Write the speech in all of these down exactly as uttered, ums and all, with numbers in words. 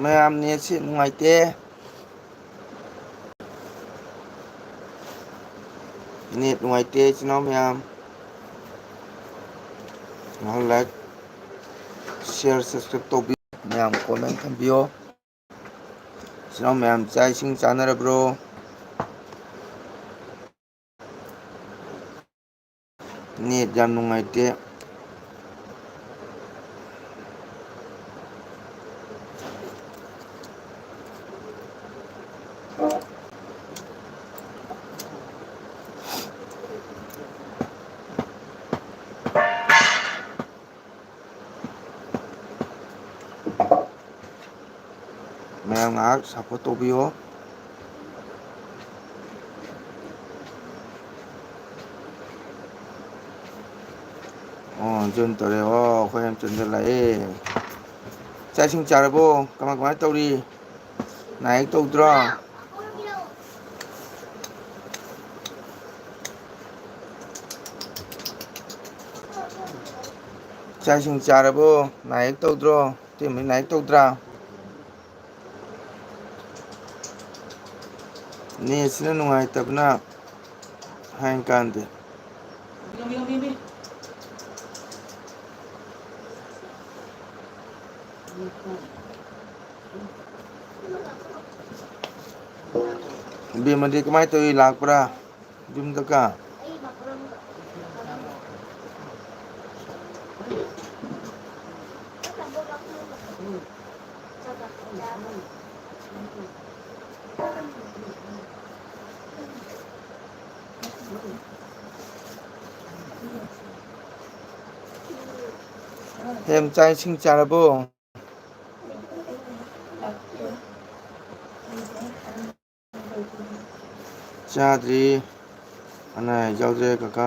ꯃꯌꯥꯝ ꯅꯦꯠꯁꯤ ꯅꯨꯡꯉꯥꯏꯇꯦ꯫ ꯅꯦꯠ ꯅꯨꯡꯉꯥꯏꯇꯦ ꯏꯆꯤꯟ ꯏꯅꯥꯎ ꯃꯌꯥꯝ꯫ ꯉꯥꯏꯍꯥꯛ like, share, subscribe ꯇꯧꯕꯤꯌꯨ꯫ ꯃꯌꯥꯝ comment ꯊꯝꯕꯤꯌꯣ꯫ ꯏꯆꯤꯟ ꯏꯅꯥꯎ ꯃꯌꯥꯝ ꯆꯥꯛ ꯏꯁꯤꯡ ꯆꯥꯅꯔꯕ꯭ꯔꯣ? ꯅꯦꯠ ꯌꯥꯝ ꯅꯨꯡꯉꯥꯏꯇꯦ꯫ ꯃꯌꯥꯝ ꯉꯥꯏꯍꯥꯛ support ꯇꯧꯕꯤꯌꯣ꯫ ꯑꯣ, join ꯇꯧꯔꯦ꯫ ꯑꯣ, ꯑꯩꯈꯣꯏ ꯌꯥꯝ ꯆꯟꯁꯤꯜꯂꯛꯑꯦ꯫ ꯆꯥꯛ ꯏꯁꯤꯡ ꯆꯥꯔꯕꯣ? ꯀꯃꯥꯏ, ꯀꯃꯥꯏ ꯇꯧꯔꯤ? ꯅꯥ ꯌꯦꯛ ꯇꯧꯗ꯭ꯔꯣ? ꯆꯥꯛ ꯏꯁꯤꯡ ꯆꯥꯔꯕꯣ? ꯅꯥ ꯌꯦꯛ ꯇꯧꯗ꯭ꯔꯣ? ꯏꯇꯩꯃ ꯅꯥ ꯌꯦꯛ ꯇꯧꯗ꯭ꯔꯥ? ꯅꯦꯠꯁꯤꯅ ꯅꯨꯡꯉꯥꯏꯇꯕꯅ ꯍꯥꯏ ꯀꯥꯟꯗꯦ꯫ ꯏꯕꯦꯝꯃꯗꯤ ꯀꯃꯥꯏꯅ ꯇꯧꯔꯤ, ꯂꯥꯛꯄ꯭ꯔꯥ ꯌꯨꯝꯗꯒ? ꯍꯦꯝ, ꯆꯥꯛ ꯏꯁꯤꯡ ꯆꯥꯔꯕꯣ? ꯆꯥꯗ꯭ꯔꯤ꯫ ꯑꯅꯥ ꯑꯌꯦꯛ ꯌꯥꯎꯗ꯭ꯔꯦ ꯀꯀꯥ꯫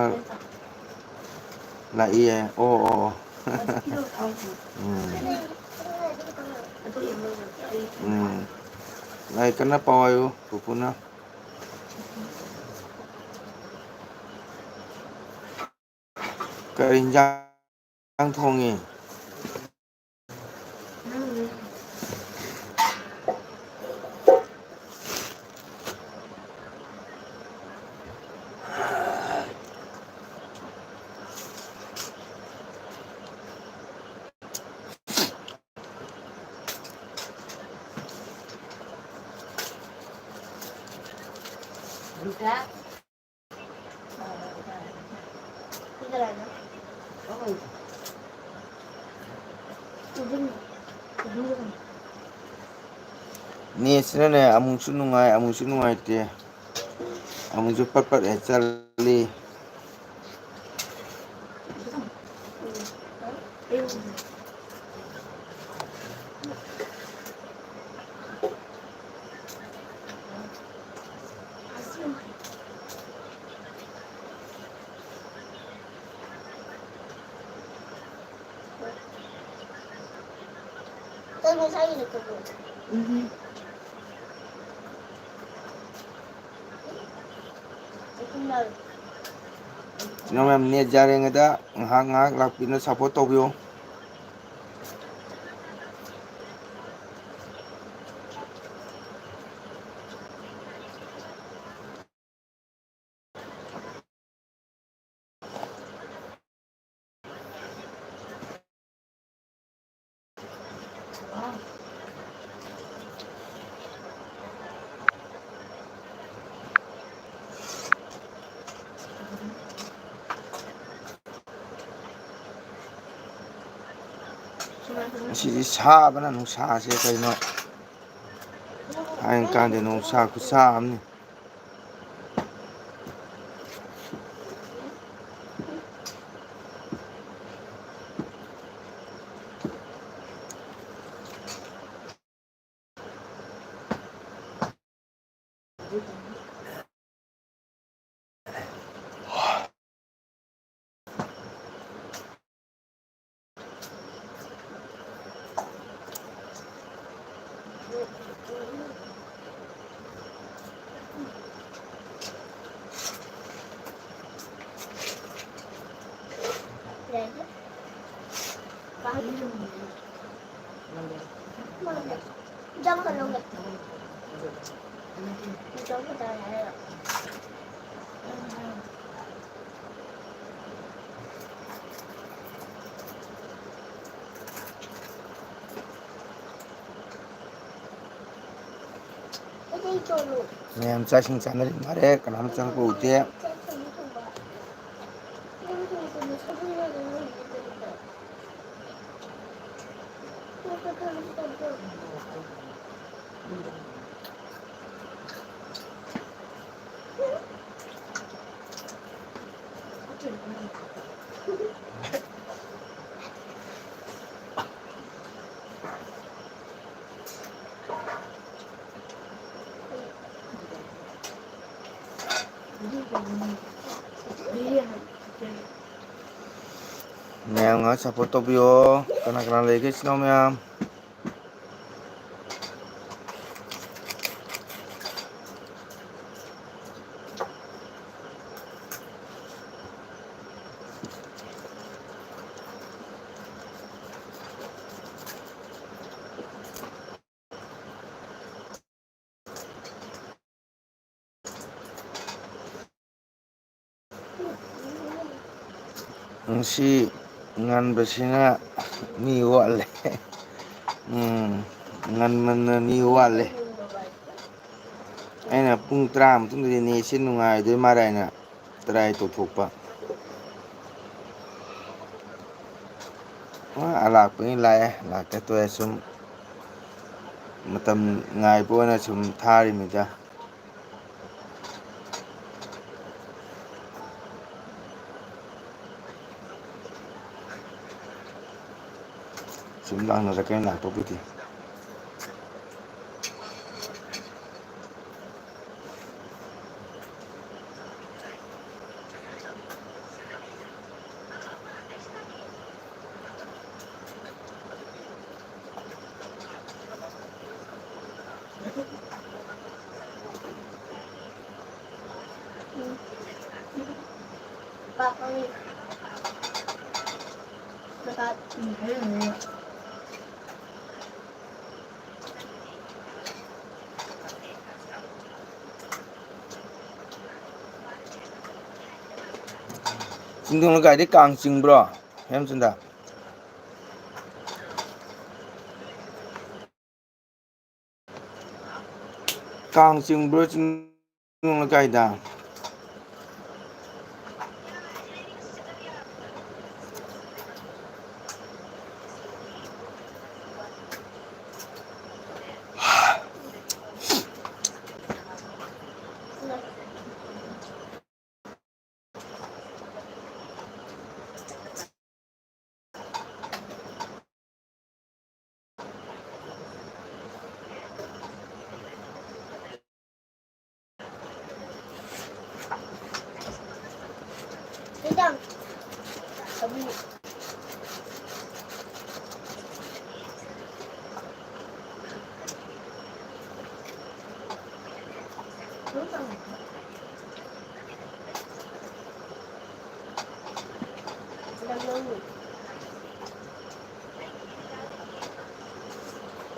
ꯂꯥꯛꯏꯌꯦ꯫ ꯑꯣ, ꯑꯣ, ꯑꯣ꯫ ꯎꯝ꯫ ꯎꯝ꯫ ꯂꯥꯏꯔꯤꯛ ꯀꯟꯅ ꯄꯥꯎ ꯍꯥꯏꯌꯨ ꯄꯨꯄꯨꯅ꯫ ꯀꯔꯤ ꯏꯟꯖꯥꯡ ꯊꯣꯡꯉꯤ? ꯅꯦꯠꯁꯤꯅꯅꯦ ꯑꯃꯨꯛꯁꯨ ꯅꯨꯡꯉꯥꯏ, ꯑꯃꯨꯛꯁꯨ ꯅꯨꯡꯉꯥꯏꯇꯦ, ꯑꯃꯨꯛꯁꯨ ꯄꯠ ꯄꯠ ꯍꯦꯛ ꯆꯠꯂꯤ꯫ ꯏꯆꯤꯟ ꯏꯅꯥꯎ ꯃꯌꯥꯝ, ꯅꯦꯠ ꯌꯥꯔꯤꯉꯩꯗ ꯉꯥꯏꯍꯥꯛ ꯉꯥꯏꯍꯥꯛ ꯂꯥꯛꯄꯤꯗꯨꯅ ꯁꯞꯄꯣꯔꯠ ꯇꯧꯕꯤꯌꯨ꯫ ꯉꯁꯤꯗꯤ ꯁꯥꯕꯅ ꯅꯨꯡꯁꯥꯁꯦ ꯀꯩꯅꯣ ꯍꯥꯏꯔꯀꯥꯟꯗ ꯅꯨꯡꯁꯥ ꯈꯨꯠꯁꯥ ꯑꯃꯅꯤ꯫ ꯃꯌꯥꯝ ꯆꯥꯛ ꯏꯁꯤꯡ ꯆꯥꯅꯔꯤ ꯃꯥꯜꯂꯦ, ꯀꯅꯥꯝ ꯆꯪꯉꯛꯄ ꯎꯗꯦ꯫ ꯃꯌꯥꯝ ꯉꯥꯏꯍꯥꯛ support ꯇꯧꯕꯤꯌꯣ꯫ ꯀꯅꯥ ꯀꯅꯥ ꯂꯩꯒꯦ, ꯏꯆꯤꯟ ꯏꯅꯥꯎ ꯃꯌꯥꯝ? ꯉꯁꯤ ꯉꯟꯕꯁꯤꯅ ꯃꯤ ꯋꯥꯠꯂꯦ꯫ ꯎꯝ, ꯉꯟꯃꯟꯗꯅ ꯃꯤ ꯋꯥꯠꯂꯦ꯫ ꯑꯩꯅ ꯄꯨꯡ ꯇꯔꯥ ꯃꯇꯨꯡꯗꯗꯤ ꯅꯦꯠꯁꯦ ꯅꯨꯡꯉꯥꯏꯗꯣꯏ ꯃꯥꯜꯂꯦ ꯍꯥꯏꯅ try ꯇꯧꯊꯣꯛꯄ꯫ ꯑ, ꯂꯥꯛꯄꯒꯤ ꯂꯥꯛꯑꯦ, ꯂꯥꯛꯇ ꯇꯣꯛꯑꯦ꯫ ꯁꯨꯝ ꯃꯇꯝ ꯉꯥꯏꯕ ꯑꯣꯏꯅ ꯁꯨꯝ ꯊꯥꯔꯤꯃꯤꯗ꯫ ꯁꯨꯝ ꯂꯥꯛꯅꯔꯛꯀꯦ ꯂꯥꯛꯄꯕꯨꯗꯤ꯫ ꯆꯤꯡꯗꯣꯡ ꯂꯩꯀꯥꯏꯗꯤ ꯀꯥꯡ ꯆꯤꯡꯕ꯭ꯔꯣ, ꯍꯦꯝꯆꯟꯗ? ꯀꯥꯡ ꯆꯤꯡꯕ꯭ꯔꯣ ꯆꯤꯡ ꯂꯩꯀꯥꯏꯗ?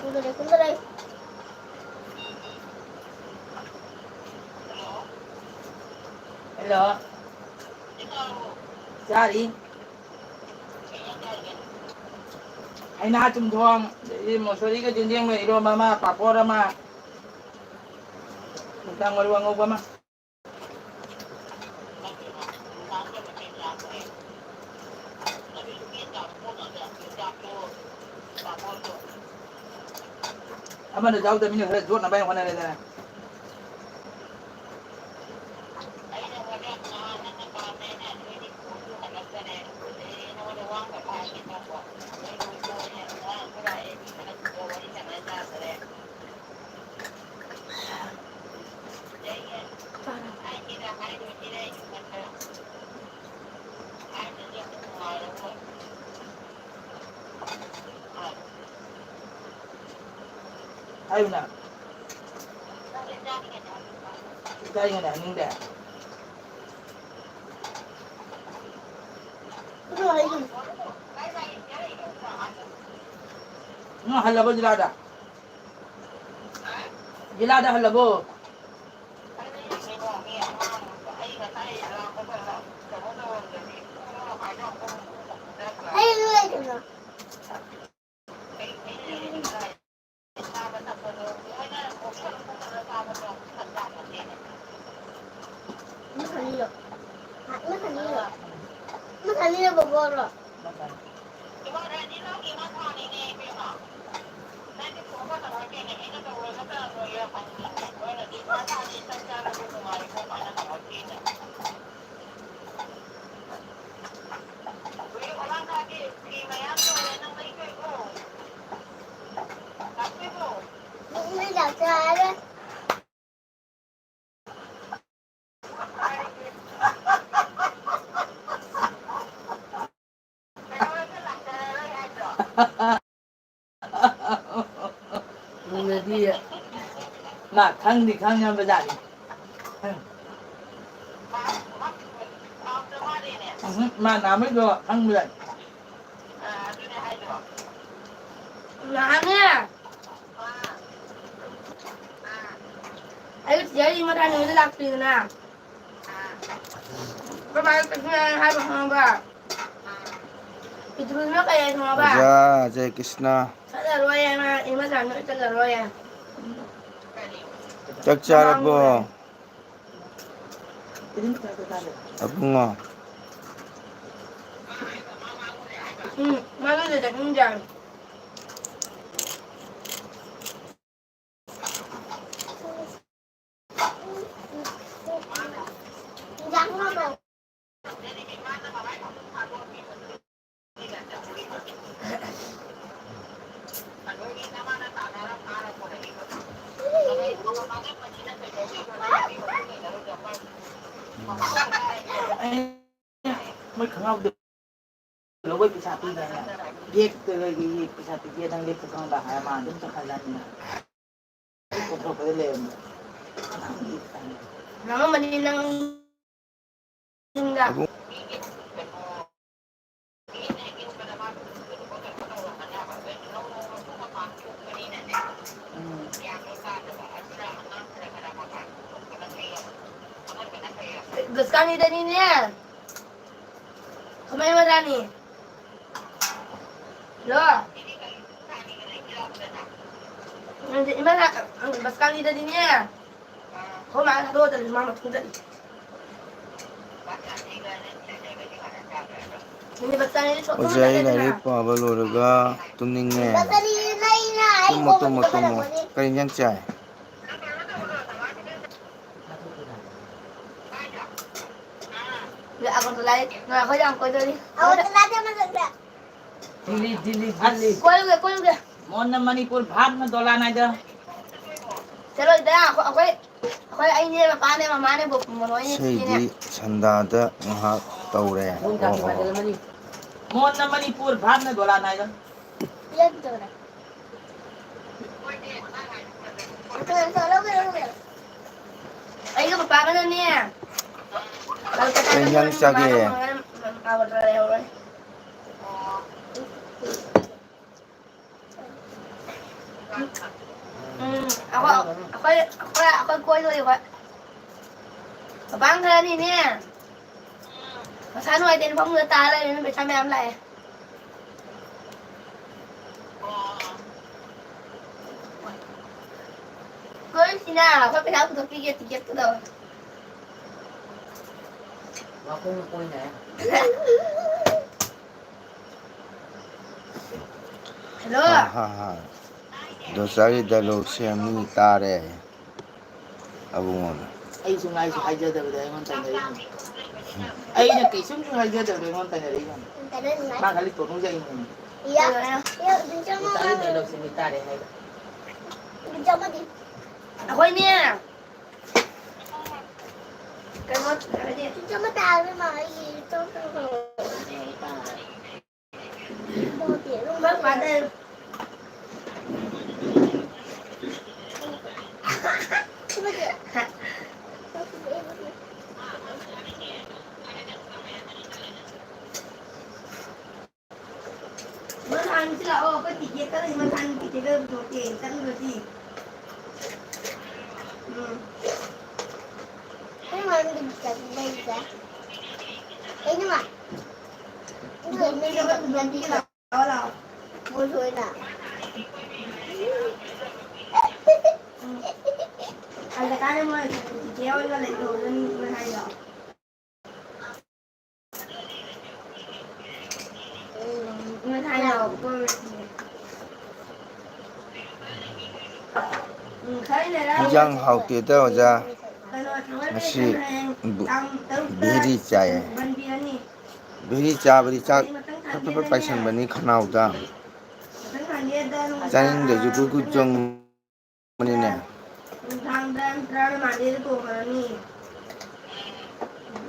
ꯀꯨꯝꯗꯔꯦ, ꯀꯨꯝꯗꯔꯦ꯫ ꯍꯜꯂꯣ꯫ ꯆꯥꯔꯤ꯫ ꯍꯩꯅꯥ ꯆꯨꯝꯊꯣꯡ, ꯑꯗꯩꯗꯤ ꯃꯣꯁꯣꯔꯤꯒ ꯌꯦꯟꯗꯦꯝꯒ ꯏꯔꯣꯝꯕ ꯑꯃ, ꯄꯥꯐꯣꯔ ꯑꯃ, ꯅꯨꯡꯗꯥꯡ ꯃꯔꯨ ꯑꯉꯧꯕ ꯑꯃ꯫ ꯑꯃꯅ ꯌꯥꯎꯗꯕꯅꯤꯅ ꯈꯔ ꯌꯣꯠꯅꯕ ꯍꯥꯏꯅ ꯍꯣꯠꯅꯔꯦꯗꯅ꯫ ꯍꯥꯏꯌꯨꯅ꯫ ꯏꯀꯥꯏꯒꯅꯦ ꯍꯥꯏꯅꯤꯡꯗꯦ꯫ ꯅꯪ ꯍꯜꯂꯕꯣ ꯖꯤꯂꯥꯗ? ꯖꯤꯂꯥꯗ ꯍꯜꯂꯕꯣ? ꯎꯅꯗꯤ ꯃꯥ ꯈꯪꯗꯤ ꯈꯪꯉꯕꯖꯥꯠꯅꯤ꯫ ꯎꯝ, ꯃꯥ ꯅꯍꯥꯟꯃꯩꯗꯣ ꯈꯪꯕꯖꯥꯠꯅꯤ꯫ ꯅꯍꯥꯟꯅꯦ꯫ ꯑꯩ ꯆꯤꯆꯦ ꯃꯊꯥꯅꯤꯗ ꯂꯥꯛꯄꯤꯗꯅ꯫ ꯑꯩꯈꯣꯏ ꯃꯥꯅ ꯆꯠꯈꯤꯅꯦ ꯍꯥꯏꯕ ꯈꯪꯉꯕ? ꯄꯤꯇ꯭ꯔꯨꯁꯤꯅ ꯀꯩ ꯍꯥꯏ ꯈꯪꯉꯕ? ꯑꯣꯖꯥ ꯖꯌꯀ꯭ꯔꯤꯁꯅ꯫ ꯆꯠꯂꯔꯣꯏ ꯍꯥꯏꯅ ꯏꯃꯥ ꯆꯥꯅ ꯆꯠꯂꯔꯣꯏ꯫ ꯆꯥꯛ ꯆꯥꯔꯕꯣ? ꯑꯕꯨꯡꯉꯣ꯫ ꯎꯝ, ꯃꯥꯅ ꯆꯠꯅꯤꯡꯗꯦ ꯍꯥꯏ꯫ ꯑꯩ ꯃꯣꯏ ꯈꯪꯅꯕꯗꯣ ꯂꯧꯕꯩ ꯄꯩꯁꯥ ꯄꯤꯗꯥꯏꯅꯦ? ꯕꯦꯛꯇ ꯂꯩꯒꯦ, ꯄꯩꯁꯥ ꯄꯤꯒꯦ, ꯅꯪ ꯂꯦꯞꯄꯨ ꯈꯪꯕ꯭ꯔꯥ ꯍꯥꯏꯔ ꯃꯥ ꯑꯗꯨꯝ ꯆꯠꯈ꯭ꯔꯖꯥꯠꯅꯤꯅ꯫ ꯀꯣꯟꯊꯣꯔꯛꯄꯗ ꯂꯩꯔꯝꯕ꯫ ꯅꯪ ꯑꯃꯅꯤ ꯅꯪ ꯌꯨꯝꯗ꯫ ꯑꯕꯨꯡ꯫ ꯎꯝ꯫ ꯕꯁꯀꯥꯅꯤꯗꯅꯤꯅꯦ꯫ ꯈꯃꯩ ꯃꯔꯥꯅꯤ꯫ ꯍꯜꯂꯣ꯫ ꯅꯪꯗꯤ ꯏꯃꯥ ꯂꯥꯛ-, ꯕꯁꯀꯥꯅꯤꯗꯗꯤꯅꯦ꯫ ꯑꯩꯈꯣꯏ ꯃꯥ ꯊꯥꯗꯣꯛꯑ ꯆꯠꯂꯦ, ꯃꯥ ꯃꯊꯟ ꯆꯠꯂꯦ꯫ ꯅꯪꯗꯤ ꯕꯁꯀꯥꯅꯤꯗ ꯁꯣꯛ ꯑꯣꯖꯥ, ꯑꯩ ꯊꯣꯛꯑꯝꯗꯥꯏꯗꯅ꯫ ꯂꯥꯏꯔꯤꯛ ꯄꯥꯕ ꯂꯣꯏꯔꯒ ꯇꯨꯝꯅꯤꯡꯉꯦ꯫ ꯕꯁꯀꯥꯅꯤꯗ ꯅꯩꯅ ꯑꯩ ꯇꯨꯝꯃꯣ, ꯇꯨꯝꯃꯣ, ꯇꯨꯝꯃꯣ꯫ ꯀꯔꯤ ꯏꯟꯖꯥꯡ ꯆꯥꯏ? ꯑꯒꯔꯇꯂꯥꯗ ꯉꯥ ꯑꯩꯈꯣꯏ ꯌꯥꯝ ꯀꯣꯏꯗꯣꯔꯤ꯫ ꯑꯒꯔꯇꯂꯥꯗ ꯑꯃ ꯆꯠꯁꯦ꯫ ꯗꯤꯜꯂꯤ, ꯗꯤꯜꯂꯤ, ꯗꯤꯜꯂꯤ꯫ ꯀꯣꯏꯔꯨꯒꯦ, ꯀꯣꯏꯔꯨꯒꯦ꯫ ꯃꯣꯟꯅ ꯃꯅꯤꯄꯨꯔ ꯚꯥꯞꯅ ꯗꯣꯂꯥ ꯅꯥꯏꯗ꯫ ꯆꯠꯂꯣꯏꯗ, ꯑꯩꯈꯣꯏ, ꯑꯩꯈꯣꯏ, ꯑꯩꯈꯣꯏ ꯑꯩꯅꯦ, ꯃꯄꯥꯅꯦ, ꯃꯃꯥꯅꯦ, ꯕꯣ-, ꯃꯃꯥꯅꯦ, ꯏꯆꯦꯅꯦ꯫ ꯏꯁꯩꯗꯤ ꯁꯟꯗꯥꯗ ꯉꯥꯏꯍꯥꯛ ꯇꯧꯔꯦ꯫ ꯃꯣꯟꯅ ꯃꯅꯤꯄꯨꯔ ꯚꯥꯞꯅ ꯗꯣꯂꯥꯟ ꯍꯥꯏꯗꯣ꯫ ꯑꯩꯒ ꯄꯄꯥꯒꯅꯅꯦ꯫ ꯀꯩ ꯏꯟꯖꯥꯡ ꯆꯥꯒꯦ? ꯎꯝ, ꯑꯩꯈꯣꯏ, ꯑꯩꯈꯣꯏ, ꯑꯩꯈꯣꯏ, ꯑꯩꯈꯣꯏ ꯀꯣꯏꯗꯣꯔꯤ ꯑꯩꯈꯣꯏ꯫ ꯄꯄꯥꯡ ꯈꯔꯅꯤꯅꯦ꯫ ꯃꯁꯥ ꯅꯨꯡꯉꯥꯏꯇꯦꯅ ꯐꯃꯨꯡꯗ ꯇꯥ ꯂꯩꯔꯦꯅ ꯄꯩꯁꯥ ꯃꯌꯥꯝ ꯂꯥꯛꯑꯦ꯫ ꯀꯣꯏꯁꯤꯅ ꯑꯩꯈꯣꯏ ꯄꯩꯁꯥ ꯄꯨꯊꯣꯛꯄꯤꯒꯦ ꯇꯤꯀꯦꯠꯀꯗꯣ꯫ ꯃꯈꯣꯡ ꯀꯣꯏꯅ꯫ ꯍꯜꯂꯣ꯫ ꯍꯥ, ꯍꯥ, ꯍꯥ꯫ ꯗꯣꯁꯥꯒꯤ dialogue ꯁꯦ ꯃꯤ ꯇꯥꯔꯦ꯫ ꯑꯕꯨꯡꯉꯣꯅ꯫ ꯑꯩꯁꯨ ꯉꯥꯏꯁꯨ ꯍꯥꯏꯖꯗꯕꯗ ꯑꯩꯉꯣꯟꯗ ꯇꯥꯏꯅꯔꯤꯅꯤ꯫ ꯑꯩꯅ ꯀꯩꯁꯨꯝꯁꯨ ꯍꯥꯏꯖꯗꯕꯗ ꯑꯩꯉꯣꯟꯗ ꯇꯥꯏꯅꯔꯛꯏꯅꯤ꯫ ꯃꯥ ꯈꯜꯂꯤ ꯇꯣꯅꯨꯁꯦ ꯑꯩꯅꯤ꯫ ꯌꯥ꯫ ꯗꯣꯁꯥꯒꯤ dialogue ꯁꯦ ꯃꯤ ꯇꯥꯔꯦ ꯍꯥꯏꯕ꯫ ꯑꯩꯈꯣꯏꯅꯦ꯫ ꯀꯩꯅꯣ, ꯍꯥꯏꯗꯤ, ꯆꯥꯃ ꯇꯥꯔꯦ ꯃꯥ, ꯑꯩ ꯆꯥꯃ ꯇꯥꯔꯦ꯫ ꯈꯣꯏ ꯄꯥꯗ꯫ ꯃꯊꯥꯡꯁꯤ ꯂꯥꯛꯑꯣ, ꯑꯩꯈꯣꯏ ꯇꯤꯀꯦꯠꯀ ꯂꯩ, ꯃꯊꯥꯡ ꯇꯤꯀꯦꯠꯀ ꯄꯨꯊꯣꯛꯀꯦ, ꯆꯠꯂꯨꯔꯁꯤ꯫ ꯎꯝ꯫ ꯑꯩ ꯃꯔꯝꯗꯤ ꯆꯠꯂꯨꯔꯁꯦ꯫ ꯀꯩꯅꯣ? ꯄꯨꯊꯣꯛꯄꯤꯒꯦ, ꯄꯨꯊꯣꯛꯄꯤꯒꯦ, ꯂꯥꯛꯑꯣ, ꯂꯥꯛꯑꯣ꯫ ꯃꯣꯏꯁꯨ ꯑꯣꯏꯅ꯫ ꯎꯝ꯫ ꯑꯗ ꯀꯥꯏꯗ ꯃꯣꯏ ꯇꯤꯀꯦꯠ ꯑꯣꯏꯅ ꯂꯩꯗꯧꯕꯅꯤ, ꯃꯣꯏ ꯍꯥꯏꯗꯣ꯫ ꯏꯟꯖꯥꯡ ꯍꯥꯎꯇꯦꯗ, ꯑꯣꯖꯥ꯫ ꯉꯁꯤ ꯕꯨ-, ꯚꯦꯔꯤ ꯆꯥꯏꯌꯦ꯫ ꯚꯦꯔꯤ ꯆꯥꯕꯗꯤ ꯆꯥꯛ ꯐꯠ ꯐꯠ ꯐꯠ ꯄꯥꯏꯁꯟꯕꯅꯤ ꯈꯅꯥꯎꯗ꯫ ꯆꯥꯅꯤꯡꯗ꯭ꯔꯁꯨ ꯒꯨꯠ ꯒꯨꯠ ꯆꯪ-, ꯕꯅꯤꯅꯦ꯫ ꯅꯨꯡꯗꯥꯡꯗ ꯅꯠꯇ꯭ꯔꯒ ꯃꯥꯟꯗꯦꯗ ꯇꯣꯡꯈ꯭ꯔꯅꯤ꯫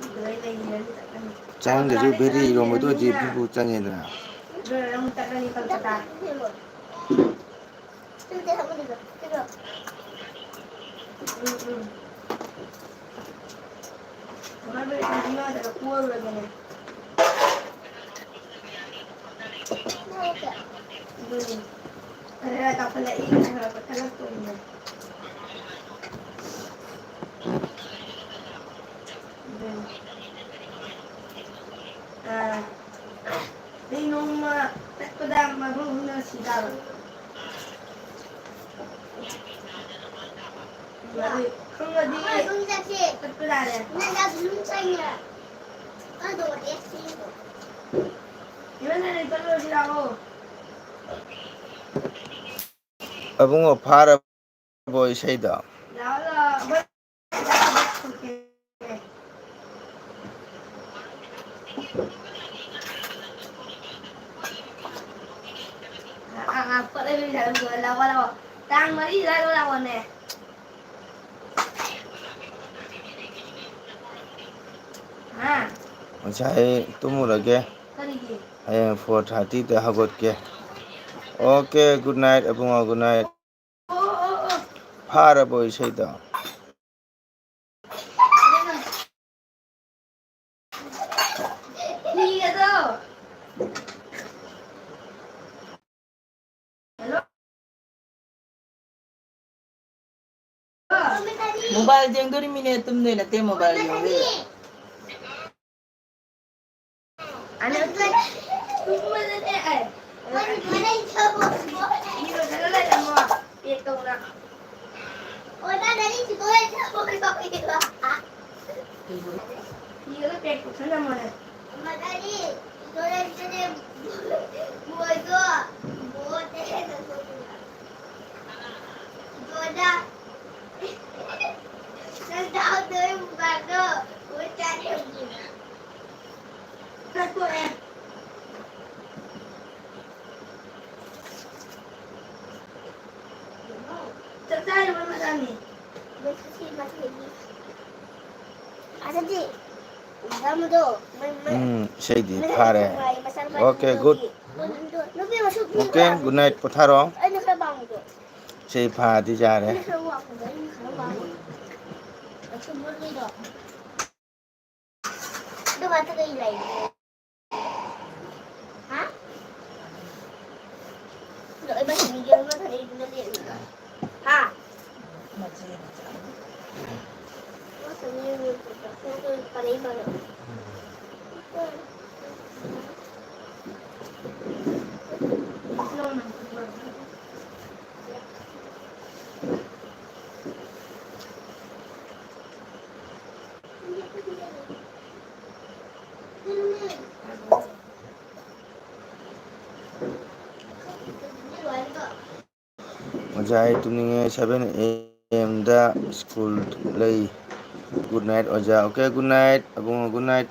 ꯑꯗꯨꯗꯩ ꯂꯩꯈ꯭ꯔꯅꯤ, ꯆꯠꯂꯅꯤ꯫ ꯆꯥꯔꯝꯗ꯭ꯔꯁꯨ ꯚꯦꯔꯤ ꯏꯔꯣꯝꯕꯗꯣ ꯍꯧꯖꯤꯛ ꯐꯨ ꯐꯨ ꯆꯪꯉꯦꯗꯅ꯫ ꯑꯗꯨꯅ ꯑꯃꯨꯛ ꯆꯠꯂꯅꯤ ꯀꯜꯀꯇꯥ꯫ ꯎꯝ, ꯎꯝ꯫ ꯃꯃꯥ ꯕꯦꯔꯤ ꯏꯃꯥꯗ ꯀꯣꯏꯔꯨꯔꯒꯦꯅꯦ꯫ ꯑꯗꯨꯅꯤ꯫ ꯈꯔ ꯈꯔ ꯆꯥꯎꯈꯠꯂꯛꯏ, ꯈꯔ ꯈꯔ ꯀꯛꯊꯠꯂꯛꯇꯣꯏꯅꯦ꯫ ꯑꯗꯨꯅꯤ꯫ ꯑꯥ꯫ ꯑꯩ ꯅꯣꯡꯃ ꯆꯠꯄꯗ ꯃꯐꯝ ꯍꯨꯝꯅ ꯁꯤ ꯇꯥꯕ꯫ ꯑꯗꯨ ꯈꯪꯉꯗꯤ ꯑꯩꯈꯣꯏ ꯑꯗꯨꯝ ꯆꯠꯁꯦ꯫ ꯆꯠꯄ ꯌꯥꯔꯦ꯫ ꯅꯪ ꯑꯗꯨꯝ ꯆꯠꯅꯤ꯫ ꯑꯗꯣ ꯗꯦꯠ ꯊ꯭ꯔꯤꯗꯣ꯫ ꯏꯃꯥꯟꯅꯕꯤ ꯆꯠꯂꯨꯔꯁꯤ ꯂꯥꯛꯑꯣ꯫ ꯑꯕꯨꯡꯉꯣ ꯐꯥꯔꯕꯣ ꯏꯁꯩꯗꯣ? ꯂꯥꯛꯑꯣ, ꯂꯥꯛꯑꯣ꯫ ꯑꯩꯈꯣꯏ ꯑꯥ, ꯑꯥ, ꯄꯣꯠ ꯂꯩꯕ ꯄꯩꯁꯥꯗꯣ ꯄꯨꯔ ꯂꯥꯛꯑꯣ, ꯂꯥꯛꯑꯣ꯫ ꯇꯥꯡ ꯃꯔꯤ ꯑꯗꯨꯋꯥꯏꯗ ꯂꯥꯛꯑꯣꯅꯦ꯫ ꯍꯥ? ꯉꯁꯥꯏ ꯇꯨꯝꯃꯨꯔꯒꯦ꯫ ꯀꯔꯤꯒꯤ? ꯍꯌꯦꯡ four thirty ꯗ ꯍꯧꯒꯠꯀꯦ꯫ Okay, good night, ꯑꯕꯨꯡꯉꯣ, good night꯫ ꯑꯣ, ꯑꯣ, ꯑꯣ꯫ ꯐꯥꯔꯕꯣ ꯏꯁꯩꯗꯣ? ꯐꯤꯒꯗꯣ꯫ Hello? Mobile ꯌꯦꯡꯗꯣꯔꯤꯃꯤꯅꯦ, ꯇꯨꯝꯗꯣꯏ ꯅꯠꯇꯦ, mobile ꯌꯦꯡꯗꯣꯏꯕ꯫ ꯑꯅꯦ, ꯇꯨꯝꯕꯗꯅꯦ, ꯑꯩ, ꯏꯔꯣꯏꯗꯅ ꯂꯩꯔꯝꯃꯣ, pack ꯇꯧꯅ꯫ ꯐꯤꯒꯗꯣ pack ꯇꯧꯁꯟꯂꯝꯃꯣꯅꯦ꯫ ꯆꯥꯛ ꯇꯣꯛꯑꯦ꯫ ꯆꯥꯛ ꯆꯥꯔꯤꯕ ꯃꯇꯝꯅꯤ꯫ ꯃꯁꯤ ꯃꯊꯛꯀꯤ ꯑꯗꯨꯗꯤ ꯃꯗꯣ ꯎꯝ, ꯏꯁꯩꯗꯤ ꯐꯥꯔꯦ꯫ ꯃꯁꯥ ꯅꯨꯄꯥ ꯑꯣꯀꯦ, ꯒꯨꯗ꯫ ꯅꯨꯄꯤ ꯃꯁꯨ ꯑꯣꯀꯦ, ꯒꯨꯗ ꯅꯥꯏꯠ, ꯄꯣꯊꯥꯔꯣ꯫ ꯑꯩꯅ ꯈꯔ ꯋꯥꯡꯕꯗꯣ꯫ ꯏꯁꯩ ꯐꯥꯗꯤ ꯌꯥꯔꯦ꯫ ꯑꯩꯅ ꯈꯔ ꯋꯥꯡꯕꯗꯣ, ꯑꯩꯅ ꯈꯔ ꯋꯥꯡꯕꯗꯣ꯫ ꯑꯗꯨ ꯃꯨꯔꯂꯤꯗꯣ꯫ ꯑꯗꯨ ꯃꯊꯛꯇ ꯂꯩ꯫ ꯍꯥ? ꯑꯗꯣ ꯑꯩ ꯃꯊꯛ ꯃꯤꯒꯤ ꯑꯃ ꯊꯥꯔꯛꯏꯗꯨꯅ ꯂꯦꯞꯄꯤꯕ꯫ ꯍꯥ? ꯑꯣꯖꯥ, ꯑꯩ ꯇꯨꯝꯅꯤꯡꯉꯦ꯫ Seven A M the school ꯂꯩ꯫ ꯒꯨꯗ ꯅꯥꯏꯠ ꯑꯣꯖꯥ꯫ ꯑꯣꯀꯦ, ꯒꯨꯗ ꯅꯥꯏꯠ ꯑꯕꯨꯡꯉꯣ, ꯒꯨꯗ ꯅꯥꯏꯠ꯫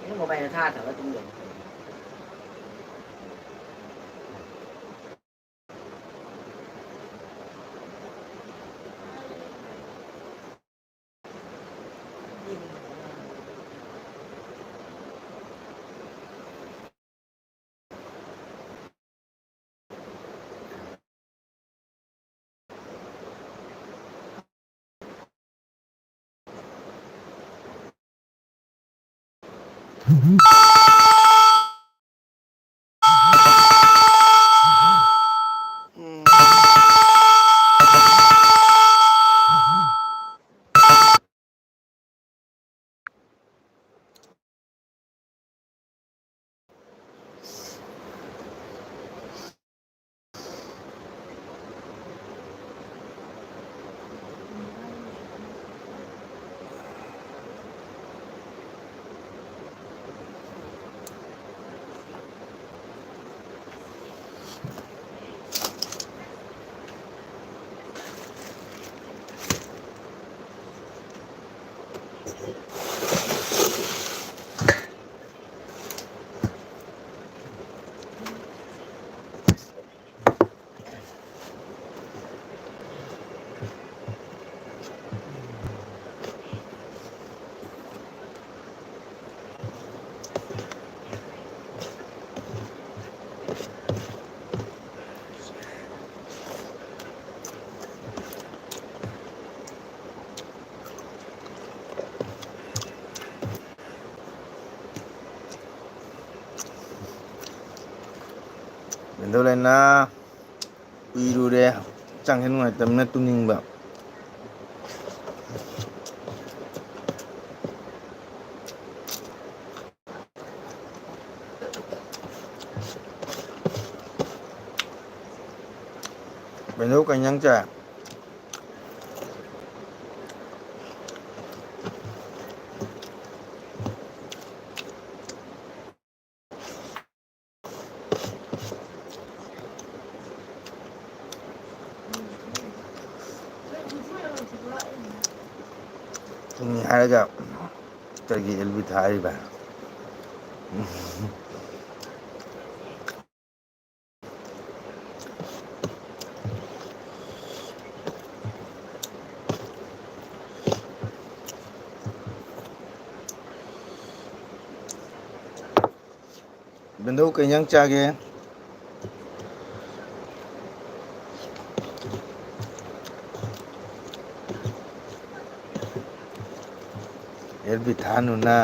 ꯑꯩꯅ ꯃꯣꯕꯥꯏꯜꯗ ꯊꯥꯔ ꯊꯝꯃ ꯑꯗꯨꯝ ꯂꯩ꯫ ꯃꯦꯟꯗꯧ ꯂꯩꯅꯥ ꯎꯏꯔꯨꯔꯦ, ꯍꯛꯆꯥꯡꯁꯦ ꯅꯨꯡꯉꯥꯏꯇꯕꯅ ꯇꯨꯝꯅꯤꯡꯕ꯫ ꯃꯦꯟꯗꯧ ꯀꯩ ꯏꯟꯖꯥꯡ ꯆꯥꯏ? ꯇꯨꯝꯃꯤ ꯍꯥꯏꯔꯒ ꯀꯔꯤꯒꯤ ꯑꯦꯜ ꯕꯤ ꯊꯥꯔꯤꯕ? ꯕꯦꯟꯗꯧ ꯀꯩ ꯏꯟꯖꯥꯡ ꯆꯥꯒꯦ? L B ꯊꯥꯅꯨꯅ꯫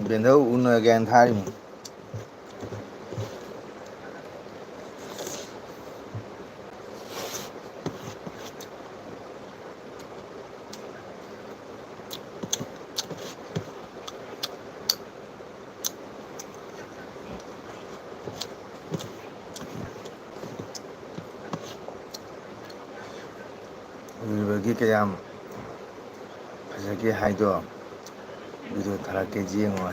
ꯕꯦꯟꯗꯧ ꯎꯅꯒꯦꯅ ꯊꯥꯔꯤꯃꯤ꯫ ꯎꯔꯤꯕꯒꯤ ꯀꯌꯥꯝ ꯐꯖꯒꯦ ꯍꯥꯏꯗꯣ ꯚꯤꯗꯤꯑꯣ ꯊꯥꯔꯛꯀꯦ ꯌꯦꯡꯉꯣ꯫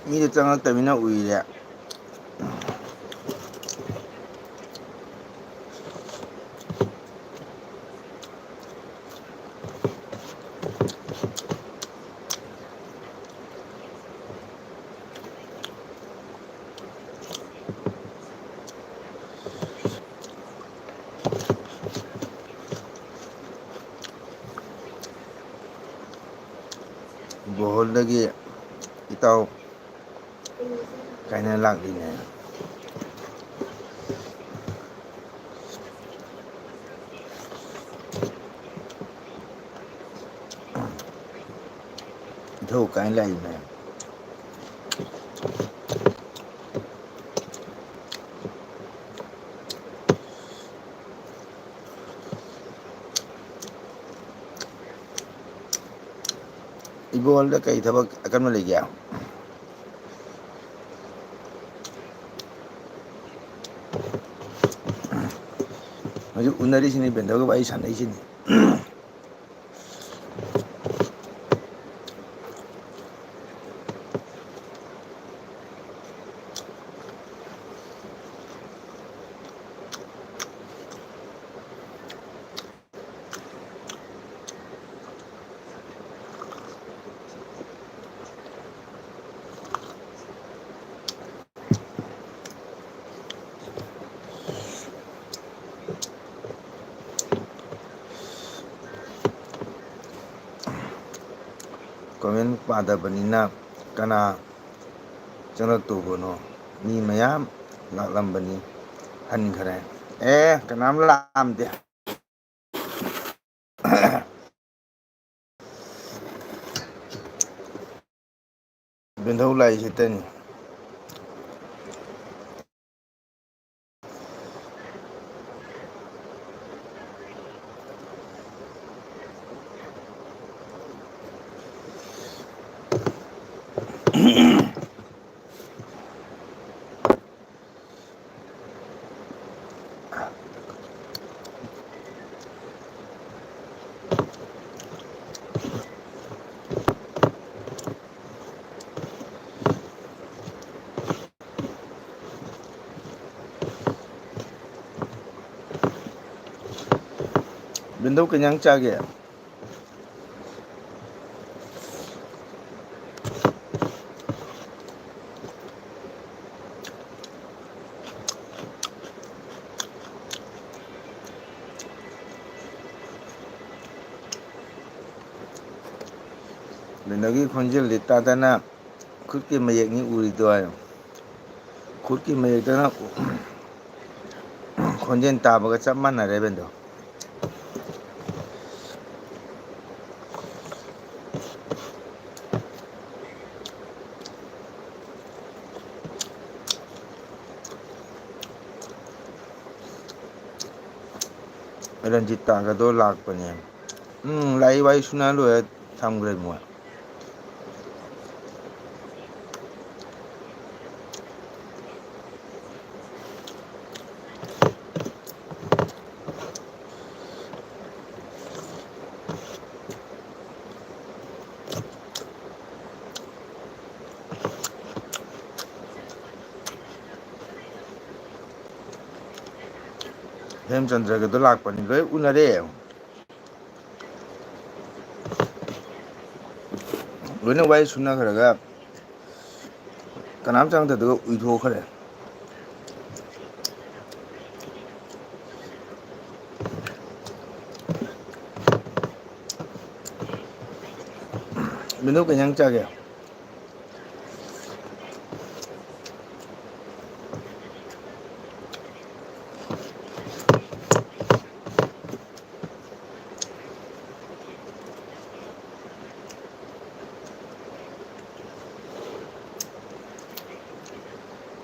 ꯃꯤꯗꯣ ꯆꯪꯉꯛꯇꯃꯤꯅ ꯎꯏꯔꯦ꯫ ꯕꯣꯍꯣꯜꯗꯒꯤ ꯏꯇꯥꯎ ꯀꯥꯏꯅ ꯂꯥꯛꯂꯤꯅꯦ꯫ ꯏꯊꯧ ꯀꯥꯏꯅ ꯂꯥꯛꯏꯅꯦ꯫ ꯏꯕꯣꯜꯗ ꯀꯩ ꯊꯕꯛ ꯑꯀꯟꯕ ꯂꯩꯒꯦ? ꯍꯧꯖꯤꯛ ꯎꯅꯔꯤꯁꯤꯅꯤ, ꯕꯦꯟꯗꯔꯒ ꯋꯥꯔꯤ ꯁꯥꯟꯅꯩꯁꯤꯅꯤ꯫ ꯀꯣꯃꯦꯟ ꯄꯥꯗꯕꯅꯤꯅ ꯀꯅꯥ ꯆꯪꯂꯛꯇꯧꯕꯅꯣ? ꯃꯤ ꯃꯌꯥꯝ ꯂꯥꯛꯂꯝꯕꯅꯤ, ꯍꯟꯈ꯭ꯔꯦ꯫ ꯑꯦ, ꯀꯅꯥꯝ ꯂꯥꯛꯑꯝꯗꯦ꯫ ꯕꯦꯟꯙꯧ ꯂꯥꯛꯏꯁꯤꯇꯅꯤ꯫ ꯕꯦꯟꯙꯧ ꯀꯩ ꯏꯟꯖꯥꯡ ꯆꯥꯒꯦ? ꯕꯦꯟꯙꯧꯒꯤ ꯈꯣꯟꯖꯦꯜꯗꯤ ꯇꯥꯗꯅ ꯈꯨꯠꯀꯤ ꯃꯌꯦꯛꯅꯤ ꯎꯔꯤꯗꯣ ꯍꯥꯏꯌꯣ꯫ ꯈꯨꯠꯀꯤ ꯃꯌꯦꯛꯇꯅ ꯈꯣꯟꯖꯦꯜ ꯇꯥꯕꯒ ꯆꯞ ꯃꯥꯟꯅꯔꯦ ꯕꯦꯟꯙꯧ꯫ ꯔꯟꯖꯤꯇꯥꯒꯗꯣ ꯂꯥꯛꯄꯅꯦ꯫ ꯎꯝ, ꯂꯥꯛꯏ, ꯋꯥꯔꯤ ꯁꯨꯅ ꯂꯣꯏꯔ ꯊꯝꯈ꯭ꯔꯦ ꯃꯣꯏ꯫ ꯍꯦꯝꯆꯟꯗ꯭ꯔꯒꯗꯣ ꯂꯥꯛꯄꯅꯤ, ꯂꯣꯏ ꯎꯅꯔꯦ꯫ ꯂꯣꯏꯅ ꯋꯥꯔꯤ ꯁꯨꯅꯈ꯭ꯔꯒ ꯀꯅꯥꯝ ꯆꯪꯗꯕꯗꯨꯒ ꯎꯏꯊꯣꯛꯈ꯭ꯔꯦ꯫ ꯃꯤꯅꯨ ꯀꯩ ꯏꯟꯖꯥꯡ ꯆꯥꯒꯦ?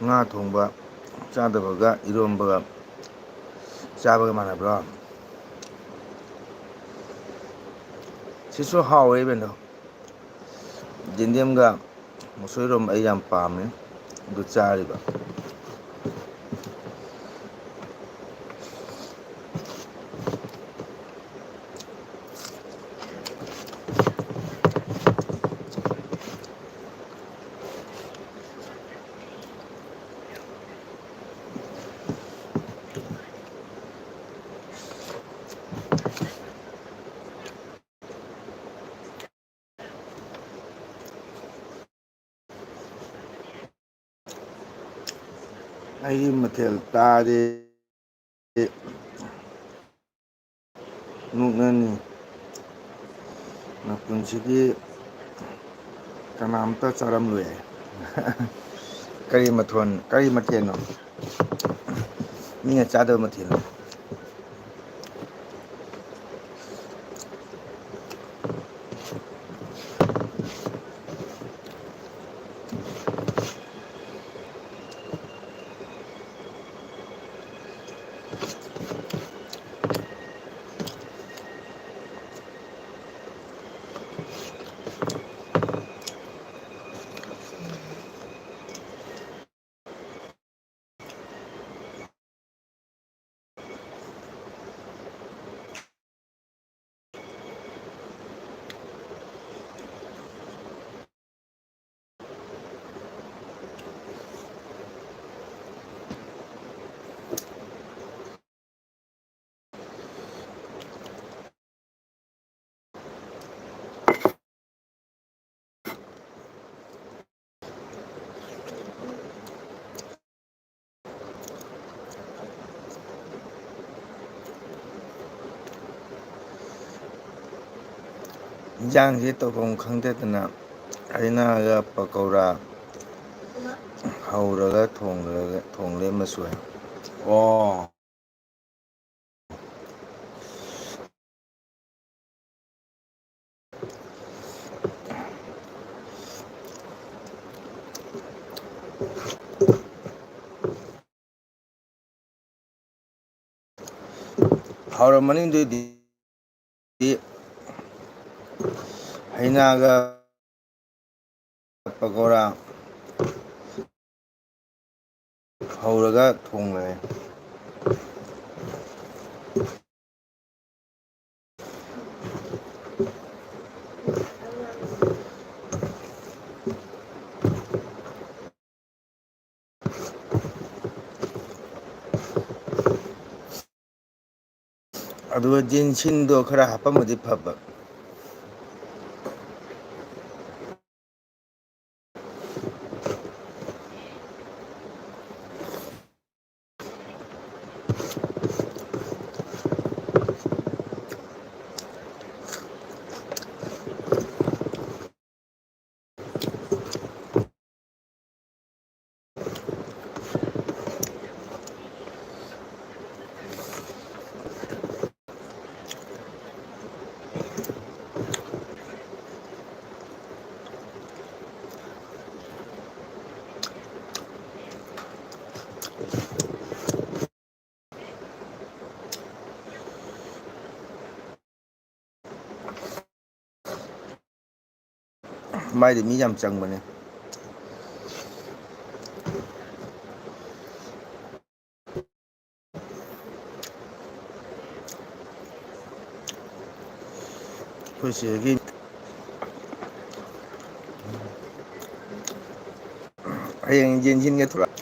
ꯉꯥ ꯊꯣꯡꯕ ꯆꯥꯗꯕꯒ ꯏꯔꯣꯝꯕꯒ ꯆꯥꯕꯒ ꯃꯥꯟꯅꯕ꯭ꯔꯣ? ꯁꯤꯁꯨ ꯍꯥꯎꯋꯦ ꯏꯕꯦꯟꯗꯣ꯫ ꯌꯦꯟꯗꯦꯝꯒ ꯃꯨꯁꯣꯏꯔꯣꯝ ꯑꯩ ꯌꯥꯝ ꯄꯥꯝꯃꯦ, ꯑꯗꯨ ꯆꯥꯔꯤꯕ꯫ ꯑꯩꯒꯤ ꯃꯊꯦꯜ ꯇꯥꯔꯦ꯫ ꯅꯣꯛꯅꯅꯤ꯫ ꯃꯄꯨꯟꯁꯤꯗꯤ ꯀꯅꯥꯝꯇ ꯆꯥꯔꯝꯂꯣꯏ꯫ ꯀꯔꯤ ꯃꯊꯣꯟ-, ꯀꯔꯤ ꯃꯊꯦꯜꯅꯣ? ꯃꯤꯅ ꯆꯥꯗꯕ ꯃꯊꯦꯜꯅꯣ? ꯏꯟꯖꯥꯡꯁꯤ ꯇꯧꯐꯝ ꯈꯪꯗꯗꯅ ꯍꯩꯅꯥꯒ ꯄꯀꯧꯔꯥ ꯍꯧꯔꯒ ꯊꯣꯡꯂꯒ, ꯊꯣꯡꯂꯦ ꯃꯆꯣꯏ꯫ ꯑꯣ꯫ ꯍꯥꯎꯔꯝꯃꯅꯤ ꯑꯗꯨꯏꯗꯤ꯫ ꯍꯩꯅꯥꯒ ꯄꯀꯧꯔꯥ ꯍꯧꯔꯒ ꯊꯣꯡꯂꯦ꯫ ꯑꯗꯨꯒ ꯖꯦꯟꯁꯤꯟꯗꯣ ꯈꯔ ꯍꯥꯞꯄꯝꯃꯗꯤ ꯐꯕ꯫ ꯃꯥꯏꯗꯤ ꯃꯤ ꯌꯥꯝ ꯆꯪꯕꯅꯦ꯫ ꯑꯩꯈꯣꯏ ꯁꯤꯗꯒꯤ ꯍꯌꯦꯡ ꯌꯦꯡꯁꯤꯟꯒꯦ ꯊꯣꯛꯂꯛ꯫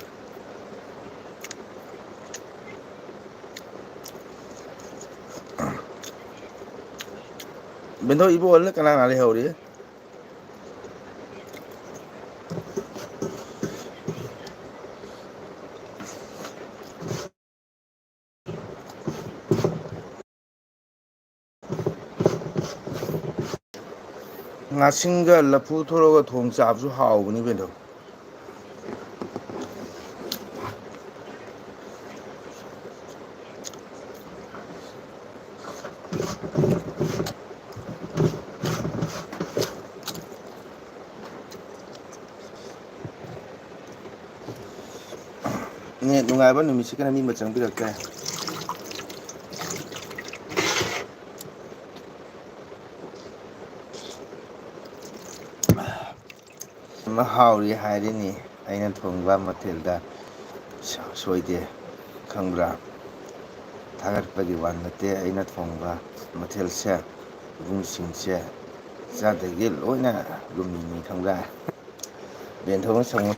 ꯕꯦꯟꯗꯧ, ꯏꯕꯣ ꯍꯣꯏꯅ ꯀꯅꯥ ꯀꯅꯥ ꯂꯩꯍꯧꯔꯤ? ꯉꯥꯁꯤꯡꯒ ꯂꯐꯨ ꯊꯣꯔꯒ ꯊꯣꯡ ꯆꯥꯕꯁꯨ ꯍꯥꯎꯕꯅꯤ ꯀꯩꯅꯣ꯫ ꯅꯦꯠ ꯅꯨꯡꯉꯥꯏꯕ ꯅꯨꯃꯤꯠꯁꯤꯒꯅ ꯃꯤ ꯑꯃ ꯆꯪꯕꯤꯔꯛꯇ꯭ꯔꯦ꯫ ꯑꯃ ꯍꯥꯎꯔꯤ ꯍꯥꯏꯔꯤꯅꯤ꯫ ꯑꯩꯅ ꯊꯣꯡꯕ ꯃꯊꯦꯜꯗ ꯁꯣꯏꯗꯦ, ꯈꯪꯕ꯭ꯔꯥ? ꯊꯥꯒꯠꯄꯒꯤ ꯋꯥ ꯅꯠꯇꯦ, ꯑꯩꯅ ꯊꯣꯡꯕ ꯃꯊꯦꯜꯁꯦ ꯏꯕꯨꯡꯁꯤꯡꯁꯦ ꯆꯥꯗꯒꯤ ꯂꯣꯏꯅ ꯂꯨꯝꯃꯤꯅꯤ, ꯈꯪꯕ꯭ꯔꯥ? ꯕꯦꯟꯊꯧꯅ ꯁꯪꯉꯨ꯫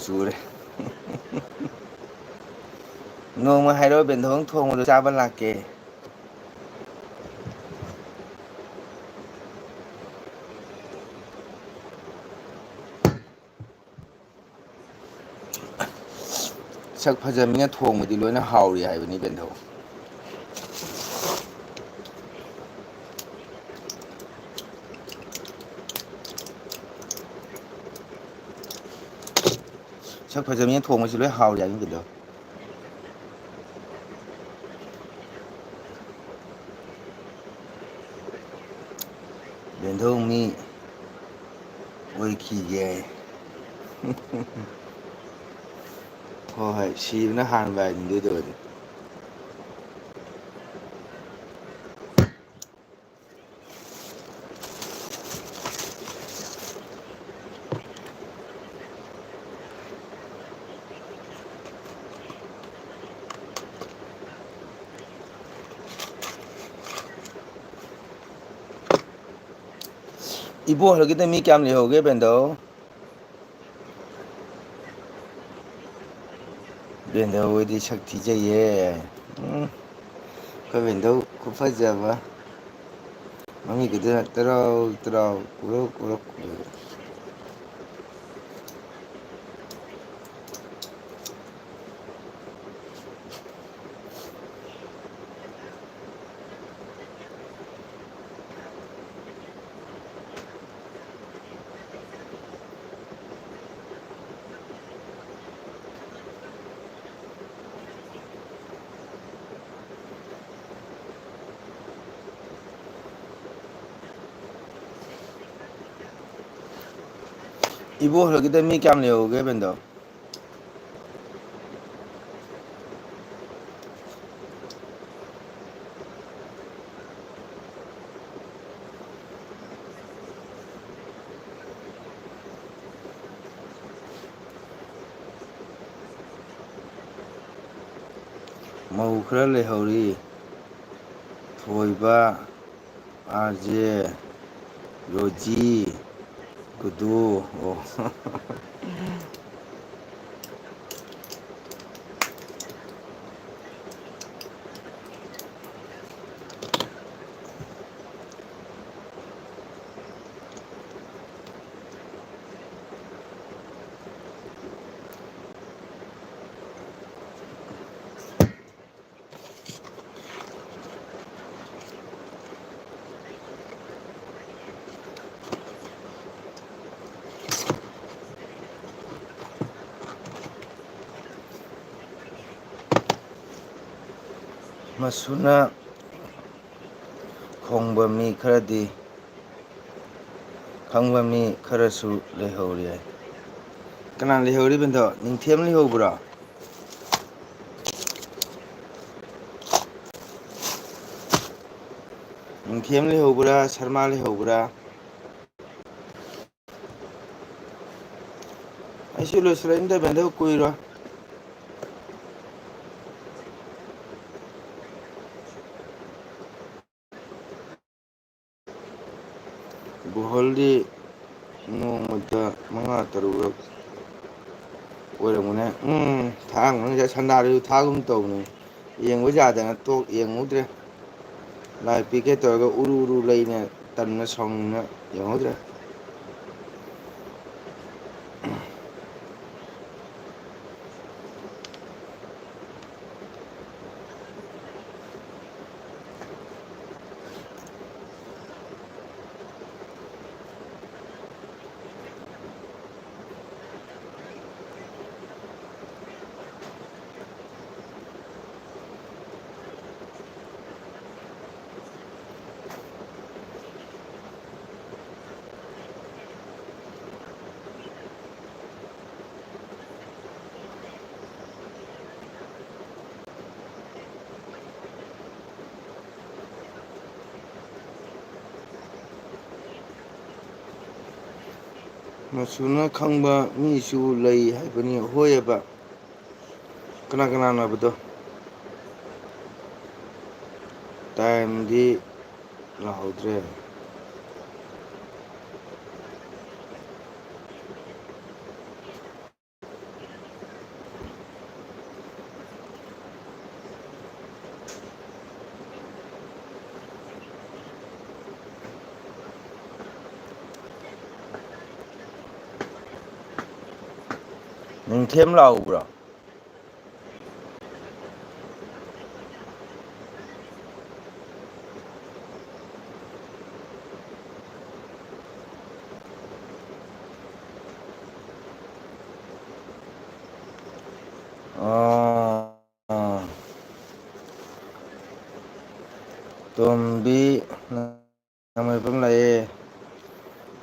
ꯆꯨꯔꯦ꯫ ꯅꯣꯡꯃ ꯍꯥꯏꯔꯛꯑꯣ, ꯕꯦꯟꯗꯧ ꯊꯣꯡꯕꯗꯣ ꯆꯥꯕ ꯂꯥꯛꯀꯦ꯫ ꯁꯛ ꯐꯖꯕ ꯃꯤꯅ ꯊꯣꯡꯕꯗꯤ ꯂꯣꯏꯅ ꯍꯥꯎꯔꯤ ꯍꯥꯏꯕꯅꯤ, ꯕꯦꯟꯗꯧ꯫ ꯁꯛ ꯐꯖꯕ ꯃꯤꯅ ꯊꯣꯡꯕꯁꯤ ꯂꯣꯏ ꯍꯥꯎꯔꯤ ꯍꯥꯏꯕꯅꯤ, ꯕꯦꯟꯗꯧ꯫ ꯕꯦꯟꯗꯧ ꯃꯤ ꯑꯣꯏꯈꯤꯒꯦ꯫ ꯍꯣꯏ, ꯍꯣꯏ, ꯁꯤꯕꯅ ꯍꯥꯟꯕ ꯍꯥꯏꯗꯨꯅꯤ ꯑꯗꯨ ꯑꯣꯏꯔꯗꯤ꯫ ꯏꯕꯣꯍꯜꯒꯤꯗ ꯃꯤ ꯀꯌꯥꯝ ꯂꯩꯍꯧꯒꯦ, ꯕꯦꯟꯗꯧ? ꯕꯦꯟꯗꯧ ꯍꯣꯏꯗꯤ ꯁꯛ ꯊꯤꯖꯩꯌꯦ꯫ ꯎꯝ, ꯑꯩꯈꯣꯏ ꯕꯦꯟꯗꯧ ꯈꯨꯐꯖꯕ꯫ ꯃꯃꯤꯠꯀꯗꯨꯅ ꯇꯔꯥꯎ ꯇꯔꯥꯎ ꯀꯨꯔꯧ ꯀꯨꯔꯧ ꯀꯨꯔꯧ꯫ ꯏꯕꯣ ꯍꯜꯂꯛꯈꯤꯗ ꯃꯤ ꯀꯌꯥꯝ ꯂꯩꯍꯧꯒꯦ, ꯕꯦꯟꯗꯣ? ꯃꯧ ꯈꯔ ꯂꯩꯍꯧꯔꯤ꯫ ꯊꯣꯏꯕ, ꯑꯥꯔ ꯖꯦ, ꯔꯣꯖꯤ, ꯒꯨꯗꯨ, ꯑꯣ꯫ ꯃꯁꯨꯅ ꯈꯣꯡꯕ ꯃꯤ ꯈꯔꯗꯤ, ꯈꯪꯕ ꯃꯤ ꯈꯔꯁꯨ ꯂꯩꯍꯧꯔꯤ ꯍꯥꯏ꯫ ꯀꯅꯥ ꯂꯩꯍꯧꯔꯤꯕꯅꯣ? ꯅꯤꯡꯊꯦꯝ ꯂꯩꯍꯧꯕ꯭ꯔꯣ? ꯅꯤꯡꯊꯦꯝ ꯂꯩꯍꯧꯕ꯭ꯔꯥ, ꯁꯔꯃꯥ ꯂꯩꯍꯧꯕ꯭ꯔꯥ? ꯑꯩꯁꯨ ꯂꯣꯏꯁꯤꯜꯂꯛꯏꯅꯤꯗ, ꯕꯦꯟꯗꯧ, ꯀꯨꯏꯔꯣꯏ꯫ ꯒꯨꯍꯜꯗꯤ ꯅꯣꯡꯃꯗ ꯃꯉꯥ ꯇꯔꯨꯛꯔꯛ ꯑꯣꯏꯔꯝꯒꯅꯤ꯫ ꯎꯝ, ꯊꯥꯡ ꯃꯅꯨꯡꯗ ꯁꯟꯗꯥꯔꯤꯁꯨ ꯊꯥꯒꯨꯝ ꯇꯧꯕꯅꯤ꯫ ꯌꯦꯡꯕ ꯌꯥꯗꯅ ꯇꯣꯛ ꯌꯦꯡꯍꯧꯗ꯭ꯔꯦ꯫ ꯂꯥꯏ ꯄꯤꯛꯀꯦ ꯇꯧꯔꯒ ꯎꯔꯨ ꯎꯔꯨ ꯂꯩꯅ ꯇꯟꯅ ꯁꯥꯎꯅꯤꯡꯅ ꯌꯦꯡꯍꯧꯗ꯭ꯔꯦ꯫ ꯃꯆꯨꯅ ꯈꯪꯕ ꯃꯤꯁꯨ ꯂꯩ ꯍꯥꯏꯕꯅꯤ꯫ ꯍꯣꯏꯑꯕ꯫ ꯀꯅꯥ ꯀꯅꯥꯅꯣ ꯍꯥꯏꯕꯗꯣ? ꯇꯥꯏꯝꯗꯤ ꯂꯥꯛꯍꯧꯗ꯭ꯔꯦ꯫ ꯅꯤꯡꯊꯦꯝ ꯂꯥꯎꯕ꯭ꯔꯣ? ꯑꯥ, ꯇꯣꯝꯕꯤ, ꯅꯃꯥꯏꯕꯝ ꯂꯥꯛꯑꯦ꯫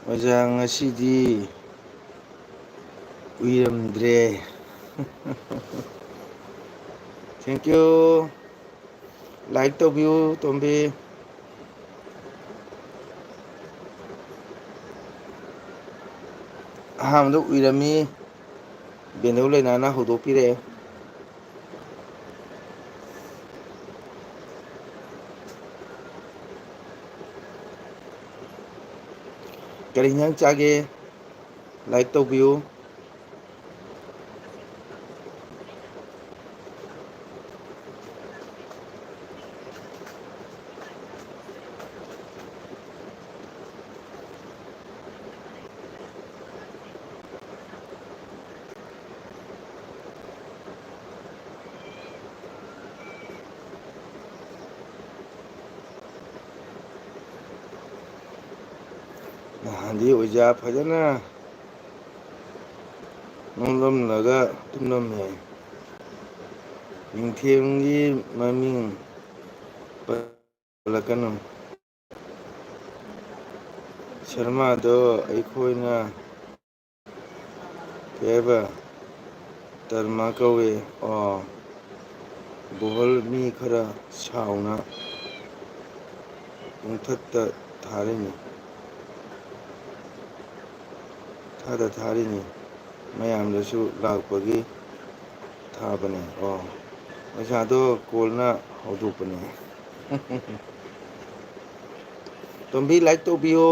ꯑꯣꯖꯥ, ꯉꯁꯤꯗꯤ ꯎꯏꯔꯝꯗ꯭ꯔꯦ꯫ Thank you꯫ Like ꯇꯧꯕꯤꯌꯨ, ꯇꯣꯝꯕꯤ꯫ ꯑꯍꯥꯟꯕꯗ ꯎꯏꯔꯝꯃꯤ, ꯕꯦꯅꯦꯎ ꯂꯩꯅꯥꯅ ꯍꯧꯗꯣꯛꯄꯤꯔꯛꯑꯦ꯫ ꯀꯔꯤ ꯏꯟꯖꯥꯡ ꯆꯥꯒꯦ? Like ꯇꯧꯕꯤꯌꯨ꯫ ꯅꯍꯥꯟꯗꯤ ꯑꯣꯖꯥ ꯐꯖꯅ ꯅꯣꯝꯂꯝꯂꯒ ꯇꯨꯝꯂꯝꯃꯦ꯫ ꯅꯤꯡꯊꯦꯝꯒꯤ ꯃꯃꯤꯡ ꯄꯜꯂꯛꯀꯅꯨ꯫ ꯁꯔꯃꯥꯗꯣ ꯑꯩꯈꯣꯏꯅ ꯀꯩ ꯍꯥꯏꯕ? ꯇꯔꯃꯥ ꯀꯧꯋꯦ꯫ ꯑꯣ꯫ ꯕꯣꯍꯜ ꯃꯤ ꯈꯔ ꯁꯥꯎꯅ ꯄꯨꯡꯊꯠꯇ ꯊꯥꯔꯤꯅꯤ꯫ ꯊꯥꯗ ꯊꯥꯔꯤꯅꯤ꯫ ꯃꯌꯥꯝꯗꯁꯨ ꯂꯥꯛꯄꯒꯤ ꯊꯥꯕꯅꯦ꯫ ꯑꯣ, ꯄꯩꯁꯥꯗꯣ ꯀꯣꯜꯅ ꯍꯧꯗꯣꯛꯄꯅꯦ꯫ ꯇꯣꯝꯕꯤ, ꯂꯥꯏꯛ ꯇꯧꯕꯤꯌꯣ꯫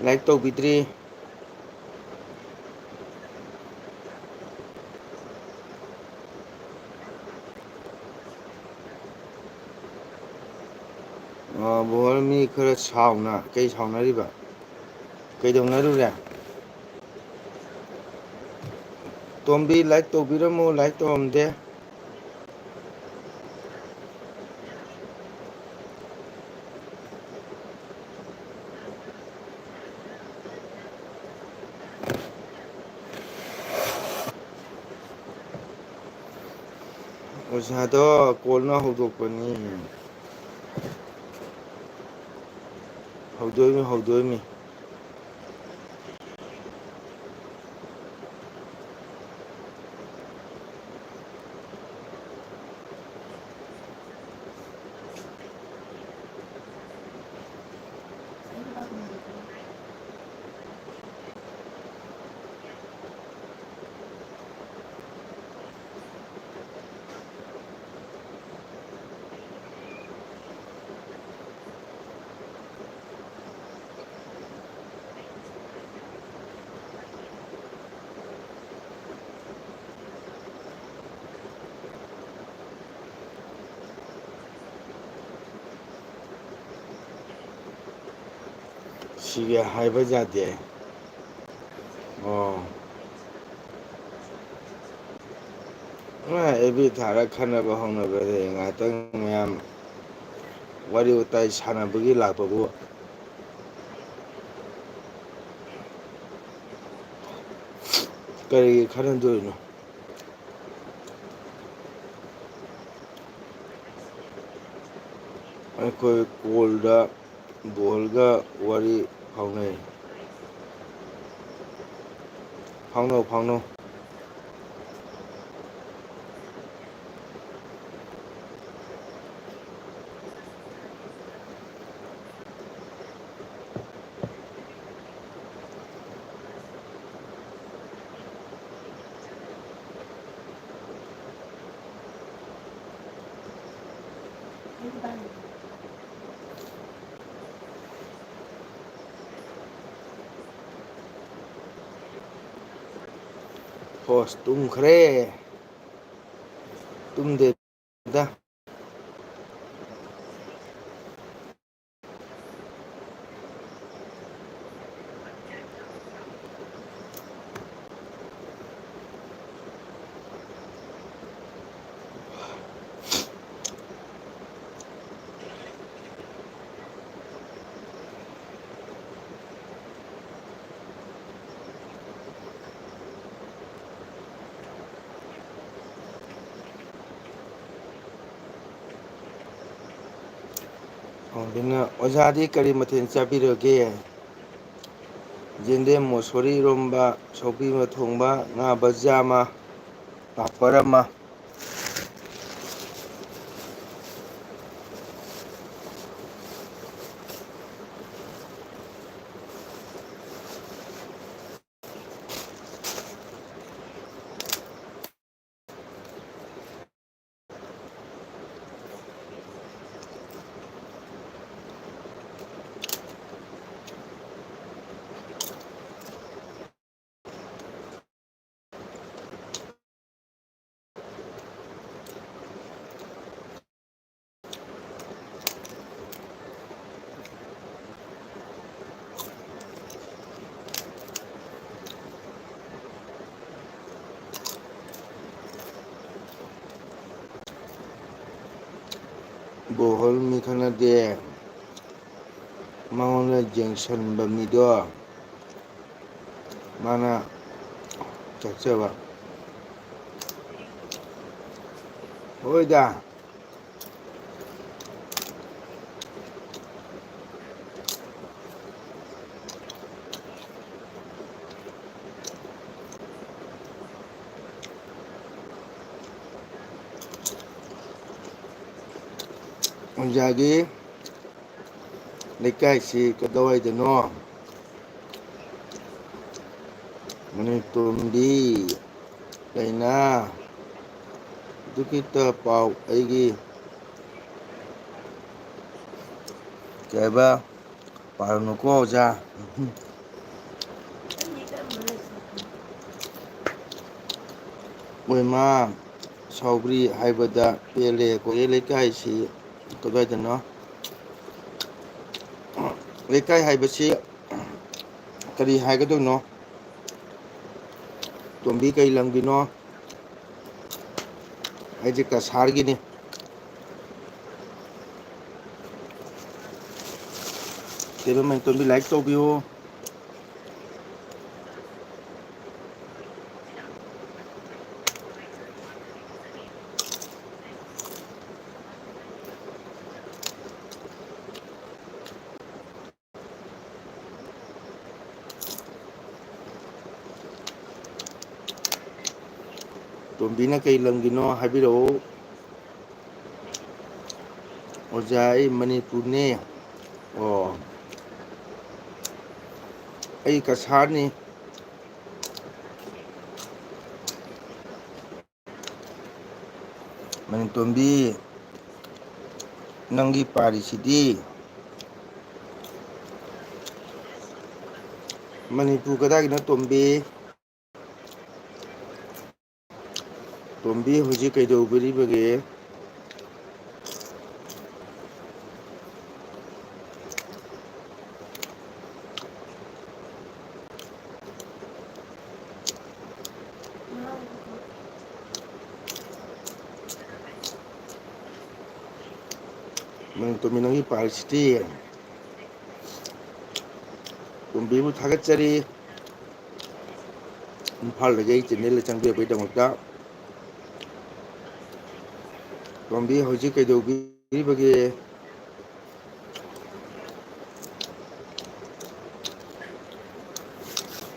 ꯂꯥꯏꯛ ꯇꯧꯕꯤꯗ꯭ꯔꯤ꯫ ꯑ, ꯕꯣꯜ ꯃꯤ ꯈꯔ ꯁꯥꯎꯅ-, ꯀꯩ ꯁꯥꯎꯅꯔꯤꯕ? ꯀꯩꯗꯧꯅꯔꯨꯔꯦ? ꯇꯣꯝꯕꯤ, ꯂꯥꯏꯛ ꯇꯧꯕꯤꯔꯝꯃꯣ, ꯂꯥꯏꯛ ꯇꯧꯔꯝꯗꯦ꯫ ꯑꯣꯖꯥꯗꯣ ꯀꯣꯜꯅ ꯍꯧꯗꯣꯛꯄꯅꯤ꯫ ꯍꯧꯗꯣꯏꯅꯤ, ꯍꯧꯗꯣꯏꯅꯤ꯫ ꯁꯤꯒꯤ ꯍꯥꯏꯕ ꯌꯥꯗꯦ꯫ ꯑꯣ꯫ ꯑꯦ, ꯑꯦꯐ ꯕꯤ ꯊꯥꯔ ꯈꯟꯅꯕ ꯍꯧꯅꯕꯗ ꯉꯥꯏꯍꯥꯛꯇꯪ ꯃꯌꯥꯝ ꯋꯥꯔꯤ ꯋꯥꯇꯥꯏ ꯁꯥꯟꯅꯕꯒꯤ ꯂꯥꯛꯄꯕꯨ ꯀꯔꯤꯒꯤ ꯈꯟꯅꯗꯣꯏꯅꯣ? ꯑꯩꯈꯣꯏ ꯀꯣꯜꯗ ꯕꯣꯜꯒ ꯋꯥꯔꯤ ꯐꯥꯎꯅꯩ꯫ ꯐꯥꯎꯅꯧ, ꯐꯥꯎꯅꯧ꯫ ꯑꯁ, ꯇꯨꯝꯈ꯭ꯔꯦ꯫ ꯇꯨꯝꯗꯦꯗ꯫ ꯑꯣ, ꯕꯤꯅ, ꯑꯣꯖꯥꯗꯤ ꯀꯔꯤ ꯃꯊꯦꯜ ꯆꯥꯕꯤꯔꯒꯦ? ꯌꯦꯟꯗꯦꯝ, ꯃꯣꯁꯣꯔꯤ ꯏꯔꯣꯝꯕ, ꯁꯧꯒ꯭ꯔꯤ ꯑꯃ ꯊꯣꯡꯕ, ꯉꯥ ꯚꯖꯤꯌꯥ ꯑꯃ, ꯄꯥꯄꯔ ꯑꯃ꯫ ꯕꯣꯍꯜ ꯃꯤ ꯈꯠꯅꯗꯦ꯫ ꯃꯉꯣꯟꯗ ꯌꯦꯡꯁꯤꯟꯕ ꯃꯤꯗꯣ ꯃꯥꯅ ꯆꯠꯆꯕ꯫ ꯍꯣꯏꯗ꯫ ꯑꯣꯖꯥꯒꯤ ꯂꯩꯀꯥꯏꯁꯤ ꯀꯗꯥꯏꯋꯥꯏꯗꯅꯣ? ꯃꯅꯤꯇꯣꯝꯕꯤ, ꯂꯩꯅꯥ, ꯑꯗꯨꯒꯤꯇ ꯄꯥꯎ ꯑꯩꯒꯤ ꯀꯩ ꯍꯥꯏꯕ? ꯄꯥꯔꯨꯅꯨꯀꯣ, ꯑꯣꯖꯥ꯫ ꯃꯣꯏꯃꯥ ꯁꯥꯎꯕ꯭ꯔꯤ ꯍꯥꯏꯕꯗ ꯄꯦꯜꯂꯦ꯫ ꯀꯣꯏꯔꯦ ꯂꯩꯀꯥꯏꯁꯤ ꯀꯗꯥꯏꯗꯅꯣ? ꯂꯩꯀꯥꯏ ꯍꯥꯏꯕꯁꯤ ꯀꯔꯤ ꯍꯥꯏꯒꯗꯣꯏꯅꯣ? ꯇꯣꯝꯕꯤ ꯀꯩ ꯂꯝꯒꯤꯅꯣ? ꯑꯩꯁꯦ ꯀꯁꯥꯔꯒꯤꯅꯤ꯫ ꯇꯦꯕꯜ ꯃꯅꯤꯇꯣꯝꯕꯤ like ꯇꯧꯕꯤꯌꯨ꯫ ꯇꯣꯝꯕꯤꯅ ꯀꯩ ꯂꯝꯒꯤꯅꯣ ꯍꯥꯏꯕꯤꯔꯛꯎ꯫ ꯑꯣꯖꯥ, ꯑꯩ ꯃꯅꯤꯄꯨꯔꯅꯦ꯫ ꯑꯣ, ꯑꯩ ꯀꯁꯥꯔꯅꯤ꯫ ꯃꯅꯤꯇꯣꯝꯕꯤ, ꯅꯪꯒꯤ ꯄꯥꯔꯤꯁꯤꯗꯤ꯫ ꯃꯅꯤꯄꯨꯔ ꯀꯗꯥꯏꯒꯤꯅꯣ, ꯇꯣꯝꯕꯤ? ꯇꯣꯝꯕꯤ ꯍꯧꯖꯤꯛ ꯀꯩꯗꯧꯕꯤꯔꯤꯕꯒꯦ? ꯃꯅꯤꯇꯣꯝꯕꯤ, ꯅꯪꯒꯤ ꯄꯥꯔꯤꯁꯤꯗꯤ꯫ ꯇꯣꯝꯕꯤꯕꯨ ꯊꯥꯒꯠꯆꯔꯤ꯫ ꯏꯝꯐꯥꯜꯗꯒꯤ ꯑꯩ channel ꯗ ꯆꯪꯕꯤꯔꯛꯄꯒꯤꯗꯃꯛꯇ꯫ ꯇꯣꯝꯕꯤ ꯍꯧꯖꯤꯛ ꯀꯩꯗꯧꯕꯤꯔꯤꯕꯒꯦ?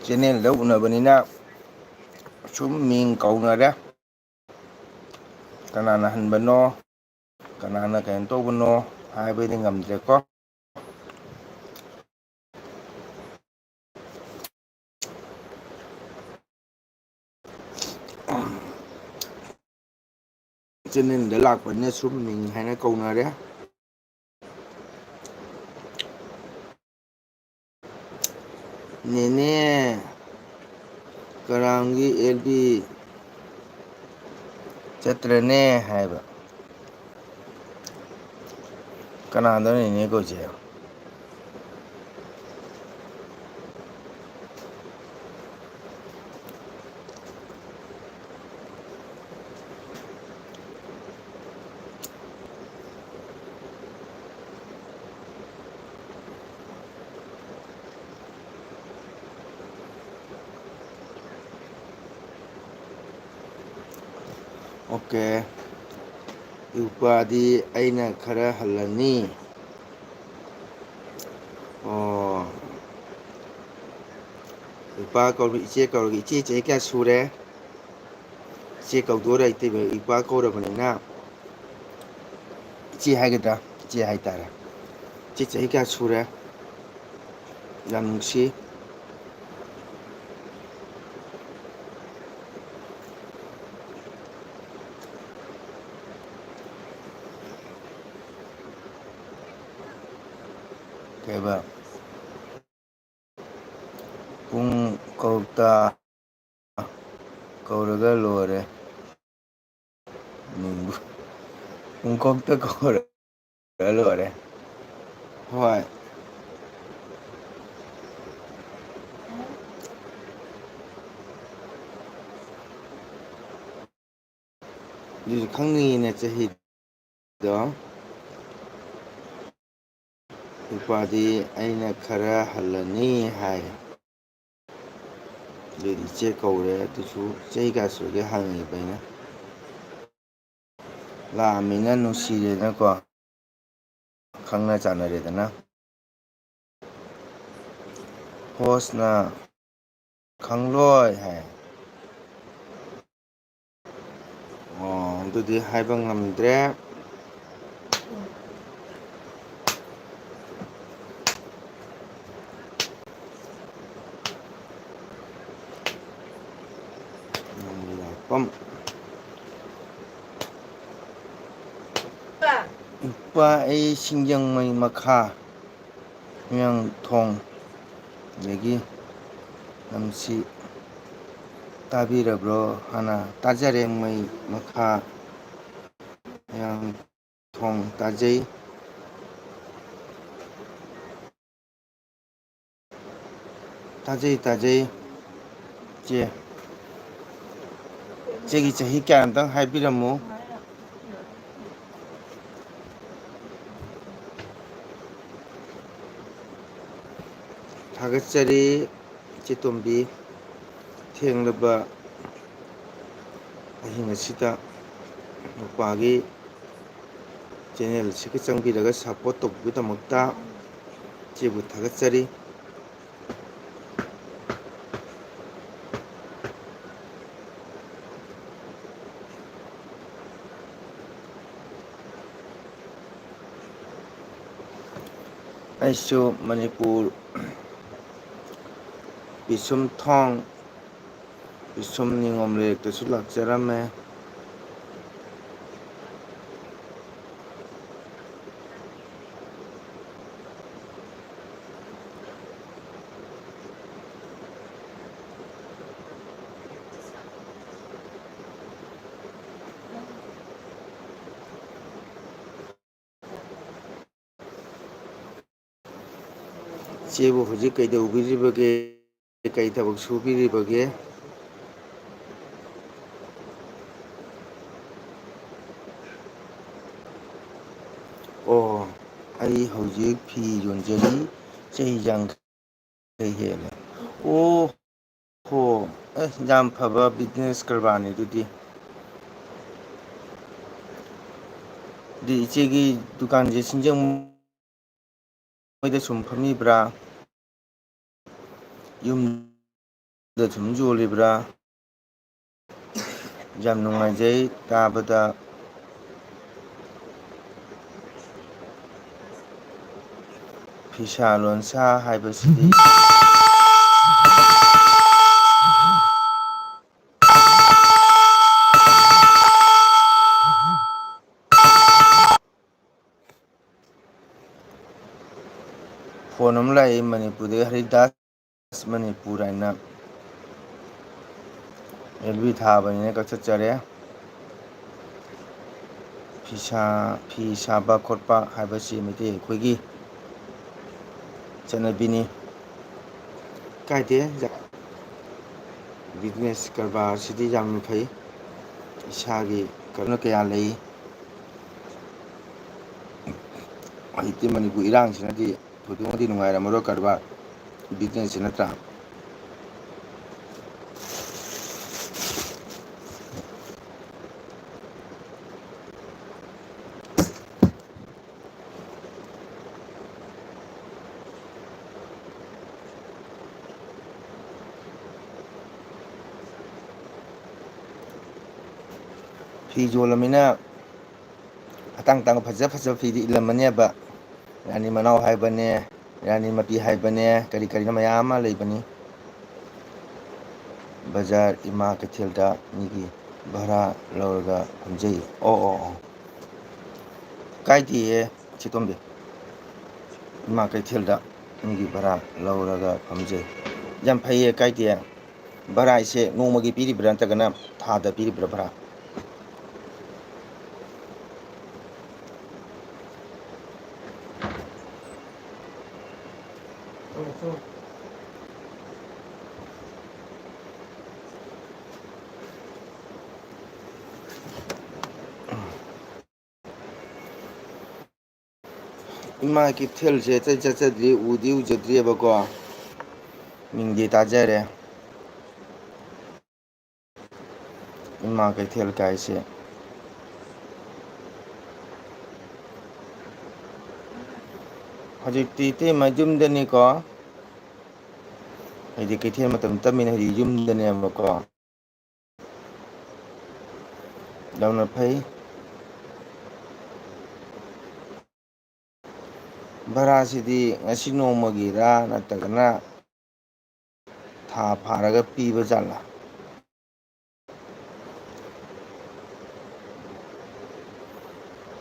Channel ꯗ ꯎꯅꯕꯅꯤꯅ ꯁꯨꯝ ꯃꯤꯡ ꯀꯧꯅꯔꯦ꯫ ꯀꯅꯥꯅ ꯍꯟꯕꯅꯣ, ꯀꯅꯥꯅ ꯀꯩꯅꯣ ꯇꯧꯕꯅꯣ ꯍꯥꯏꯕꯗꯤ ꯉꯝꯗ꯭ꯔꯦꯀꯣ꯫ Channel ꯗ ꯂꯥꯛꯄꯅꯤꯅ ꯁꯨꯝ ꯃꯤꯡ ꯍꯥꯏꯅ ꯀꯧꯅꯔꯦ꯫ ꯅꯦꯅꯦ ꯀꯔꯥꯡꯒꯤ ꯑꯦꯜ ꯕꯤ ꯆꯠꯇ꯭ꯔꯅꯦ ꯍꯥꯏꯕ꯫ ꯀꯅꯥꯗꯅꯣ ꯅꯦꯅꯦ ꯀꯧꯔꯤꯁꯦ? ꯑꯣꯀꯦ꯫ ꯏꯄꯥꯗꯤ ꯑꯩꯅ ꯈꯔ ꯍꯜꯂꯅꯤ꯫ ꯑꯣ꯫ ꯏꯄꯥ ꯀꯧꯔ-, ꯏꯆꯦ ꯀꯧꯔꯒꯦ꯫ ꯏꯆꯦ ꯆꯍꯤ ꯀꯌꯥ ꯁꯨꯔꯦ? ꯏꯆꯦ ꯀꯧꯗꯣꯔꯦ, ꯏꯇꯩꯃ ꯏꯄꯥ ꯀꯧꯔꯕꯅꯤꯅ꯫ ꯏꯆꯦ ꯍꯥꯏꯒꯗ꯭ꯔꯥ? ꯏꯆꯦ ꯍꯥꯏꯇꯥꯔꯦ꯫ ꯏꯆꯦ ꯆꯍꯤ ꯀꯌꯥ ꯁꯨꯔꯦ? ꯌꯥꯝ ꯅꯨꯡꯁꯤ꯫ ꯀꯩꯕ? ꯄꯨꯡ ꯀꯧꯇꯥ ꯀꯧꯔꯒ ꯂꯣꯏꯔꯦ꯫ ꯅꯨꯡꯕꯨ-, ꯄꯨꯡꯀꯣꯛꯇ ꯀꯧꯔꯒ ꯂꯣꯏꯔꯦ꯫ ꯍꯣꯏ꯫ ꯑꯗꯨꯁꯨ ꯈꯪꯅꯤꯡꯉꯤꯅꯦ ꯆꯍꯤꯗꯣ꯫ ꯏꯄꯥꯗꯤ ꯑꯩꯅ ꯈꯔ ꯍꯜꯂꯅꯤ ꯍꯥꯏ꯫ ꯑꯗꯨꯗꯤ ꯏꯆꯦ ꯀꯧꯔꯦ꯫ ꯑꯗꯨꯁꯨ ꯆꯍꯤ ꯀꯌꯥ ꯁꯨꯔꯒꯦ ꯍꯪꯉꯦꯕ ꯑꯩꯅ꯫ ꯂꯥꯛꯑꯃꯤꯅ ꯅꯨꯡꯁꯤꯔꯦꯅꯀꯣ, ꯈꯪꯅ ꯆꯥꯟꯅꯔꯦꯗꯅ꯫ ꯍꯣꯁꯅ ꯈꯪꯂꯣꯏ ꯍꯥꯏ꯫ ꯑꯣ, ꯑꯗꯨꯗꯤ ꯍꯥꯏꯕ ꯉꯝꯗ꯭ꯔꯦ꯫ ꯏꯄꯥ ꯑꯩ ꯁꯤꯡꯖꯃꯩ ꯃꯈꯥ ꯃꯌꯥꯡꯊꯣꯡꯗꯒꯤ ꯂꯝꯁꯤ ꯇꯥꯕꯤꯔꯕ꯭ꯔꯣ? ꯍꯥꯟꯅ ꯇꯥꯖꯔꯦ, ꯃꯩ ꯃꯈꯥ ꯃꯌꯥꯝ ꯊꯣꯡ ꯇꯥꯖꯩ꯫ ꯇꯥꯖꯩ, ꯇꯥꯖꯩ꯫ ꯆꯦ, ꯆꯦꯒꯤ ꯆꯍꯤ ꯀꯌꯥ ꯑꯝꯇꯪ ꯍꯥꯏꯕꯤꯔꯝꯃꯨ꯫ ꯊꯥꯒꯠꯆꯔꯤ ꯏꯆꯦ ꯇꯣꯝꯕꯤ, ꯊꯦꯡꯂꯕ ꯑꯍꯤꯡ ꯑꯁꯤꯗ ꯅꯨꯄꯥꯒꯤ ꯆꯦꯅꯦꯜꯁꯤꯒ ꯆꯪꯕꯤꯔꯒ ꯁꯞꯄꯣꯔꯠ ꯇꯧꯕꯤꯕꯒꯤꯗꯃꯛꯇ ꯏꯆꯦꯕꯨ ꯊꯥꯒꯠꯆꯔꯤ꯫ ꯑꯩꯁꯨ ꯃꯅꯤꯄꯨꯔ ꯄꯤꯁꯨꯝꯊꯣꯡ ꯄꯤꯁꯨꯝ ꯅꯤꯉꯣꯝ ꯂꯩꯔꯛꯇꯁꯨ ꯂꯥꯛꯆꯔꯝꯃꯦ꯫ ꯏꯆꯦꯕꯨ ꯍꯧꯖꯤꯛ ꯀꯩꯗꯧꯕꯤꯔꯤꯕꯒꯦ? ꯀꯩ ꯊꯕꯛ ꯁꯨꯕꯤꯔꯤꯕꯒꯦ? ꯑꯣ, ꯑꯩ ꯍꯧꯖꯤꯛ ꯐꯤ ꯌꯣꯟꯖꯔꯤ, ꯆꯍꯤ ꯌꯥꯡꯈꯩ ꯍꯦꯜꯂꯦ꯫ ꯑꯣ ꯍꯣ, ꯑꯦ, ꯌꯥꯝ ꯐꯕ ꯕꯤꯖꯤꯅꯦꯁ ꯀꯔꯕꯥꯔꯅꯤ ꯑꯗꯨꯗꯤ꯫ ꯑꯗꯨꯗꯤ ꯏꯆꯦꯒꯤ ꯗꯨꯀꯥꯟꯁꯦ ꯁꯤꯡꯖꯃꯩꯗ ꯁꯨꯝ ꯐꯝꯃꯤꯕ꯭ꯔꯥ? ꯌꯨꯝꯗ ꯁꯨꯝ ꯌꯣꯜꯂꯤꯕ꯭ꯔꯥ? ꯌꯥꯝ ꯅꯨꯡꯉꯥꯏꯖꯩ ꯇꯥꯕꯗ꯫ ꯐꯤꯁꯥ ꯂꯣꯟꯁꯥ ꯍꯥꯏꯕꯁꯤꯗꯤ ꯐꯣꯟ ꯑꯃ ꯂꯥꯛꯏ ꯃꯅꯤꯄꯨꯔꯗꯒꯤ, ꯍꯔꯤꯗꯥꯁ ꯃꯅꯤꯄꯨꯔ ꯍꯥꯏꯅ꯫ ꯑꯦꯜ ꯕꯤ ꯊꯥꯕꯅꯤꯅ ꯀꯛꯊꯠꯆꯔꯦ꯫ ꯐꯤꯁꯥ-, ꯐꯤ ꯁꯥꯕ ꯈꯣꯠꯄ ꯍꯥꯏꯕꯁꯤ ꯃꯩꯇꯩ ꯑꯩꯈꯣꯏꯒꯤ ꯆꯠꯅꯕꯤꯅꯤ꯫ ꯀꯥꯏꯗꯦ, business ꯀꯔꯕꯥꯔꯁꯤꯗꯤ ꯌꯥꯝꯅ ꯐꯩ꯫ ꯏꯁꯥꯒꯤ ꯀꯩꯅꯣ ꯀꯌꯥ ꯂꯩ꯫ ꯍꯧꯖꯤꯛꯇꯤ ꯃꯅꯤꯄꯨꯔ ꯏꯔꯥꯡꯁꯤꯅꯗꯤ ꯊꯣꯏꯗꯣꯛꯅꯗꯤ ꯅꯨꯡꯉꯥꯏꯔꯝꯃꯔꯣꯏ ꯀꯔꯕꯥꯔ, businessꯁꯦ, ꯅꯠꯇ꯭ꯔꯥ? ꯐꯤ ꯌꯣꯜꯂꯃꯤꯅ ꯑꯇꯥꯡ ꯑꯇꯥꯡꯕ ꯐꯖ ꯐꯖꯕ ꯐꯤꯗꯤ ꯏꯜꯂꯝꯃꯅꯦꯕ꯫ ꯔꯥꯅꯤ ꯃꯅꯥꯎ ꯍꯥꯏꯕꯅꯦ, ꯔꯥꯅꯤ ꯃꯄꯤ ꯍꯥꯏꯕꯅꯦ, ꯀꯔꯤ ꯀꯔꯤꯅꯣ ꯃꯌꯥꯝ ꯑꯃ ꯂꯩꯕꯅꯤ꯫ ꯕꯖꯥꯔ ꯏꯃꯥ ꯀꯩꯊꯦꯜꯗ ꯃꯤꯒꯤ ꯚꯔꯥ ꯂꯧꯔꯒ ꯐꯝꯖꯩ꯫ ꯑꯣ, ꯑꯣ, ꯑꯣ꯫ ꯀꯥꯏꯗꯦꯌꯦ, ꯆꯦꯇꯣꯝꯕꯤ꯫ ꯏꯃꯥ ꯀꯩꯊꯦꯜꯗ ꯃꯤꯒꯤ ꯚꯔꯥ ꯂꯧꯔꯒ ꯐꯝꯖꯩ꯫ ꯌꯥꯝ ꯐꯩꯌꯦ, ꯀꯥꯏꯗꯦ꯫ ꯚꯔꯥ ꯍꯥꯏꯁꯦ ꯅꯣꯡꯃꯒꯤ ꯄꯤꯔꯤꯕ꯭ꯔꯥ ꯅꯠꯇ꯭ꯔꯒꯅ ꯊꯥꯗ ꯄꯤꯔꯤꯕ꯭ꯔꯥ ꯚꯔꯥ? ꯏꯃꯥ ꯀꯩꯊꯦꯜꯁꯦ ꯑꯇꯩ ꯆꯠꯆꯗ꯭ꯔꯤ, ꯎꯗꯤ ꯎꯖꯗ꯭ꯔꯤꯑꯕꯀꯣ, ꯃꯤꯡꯗꯤ ꯇꯥꯖꯔꯦ꯫ ꯏꯃꯥ ꯀꯩꯊꯦꯜ ꯀꯥꯏꯁꯦ꯫ ꯍꯧꯖꯤꯛꯇꯤ ꯏꯇꯩꯃ ꯌꯨꯝꯗꯅꯤꯀꯣ꯫ ꯍꯥꯏꯗꯤ ꯀꯩꯊꯦꯜ ꯃꯇꯝ ꯅꯠꯇꯕꯅꯤꯅ ꯍꯧꯖꯤꯛ ꯌꯨꯝꯗꯅꯦꯕꯀꯣ꯫ ꯌꯥꯝꯅ ꯐꯩ꯫ ꯚꯔꯥꯁꯤꯗꯤ ꯉꯁꯤ ꯅꯣꯡꯃꯒꯤꯔꯥ ꯅꯠꯇ꯭ꯔꯒꯅ ꯊꯥ ꯐꯥꯔꯒ ꯄꯤꯕ ꯖꯥꯠꯂꯥ?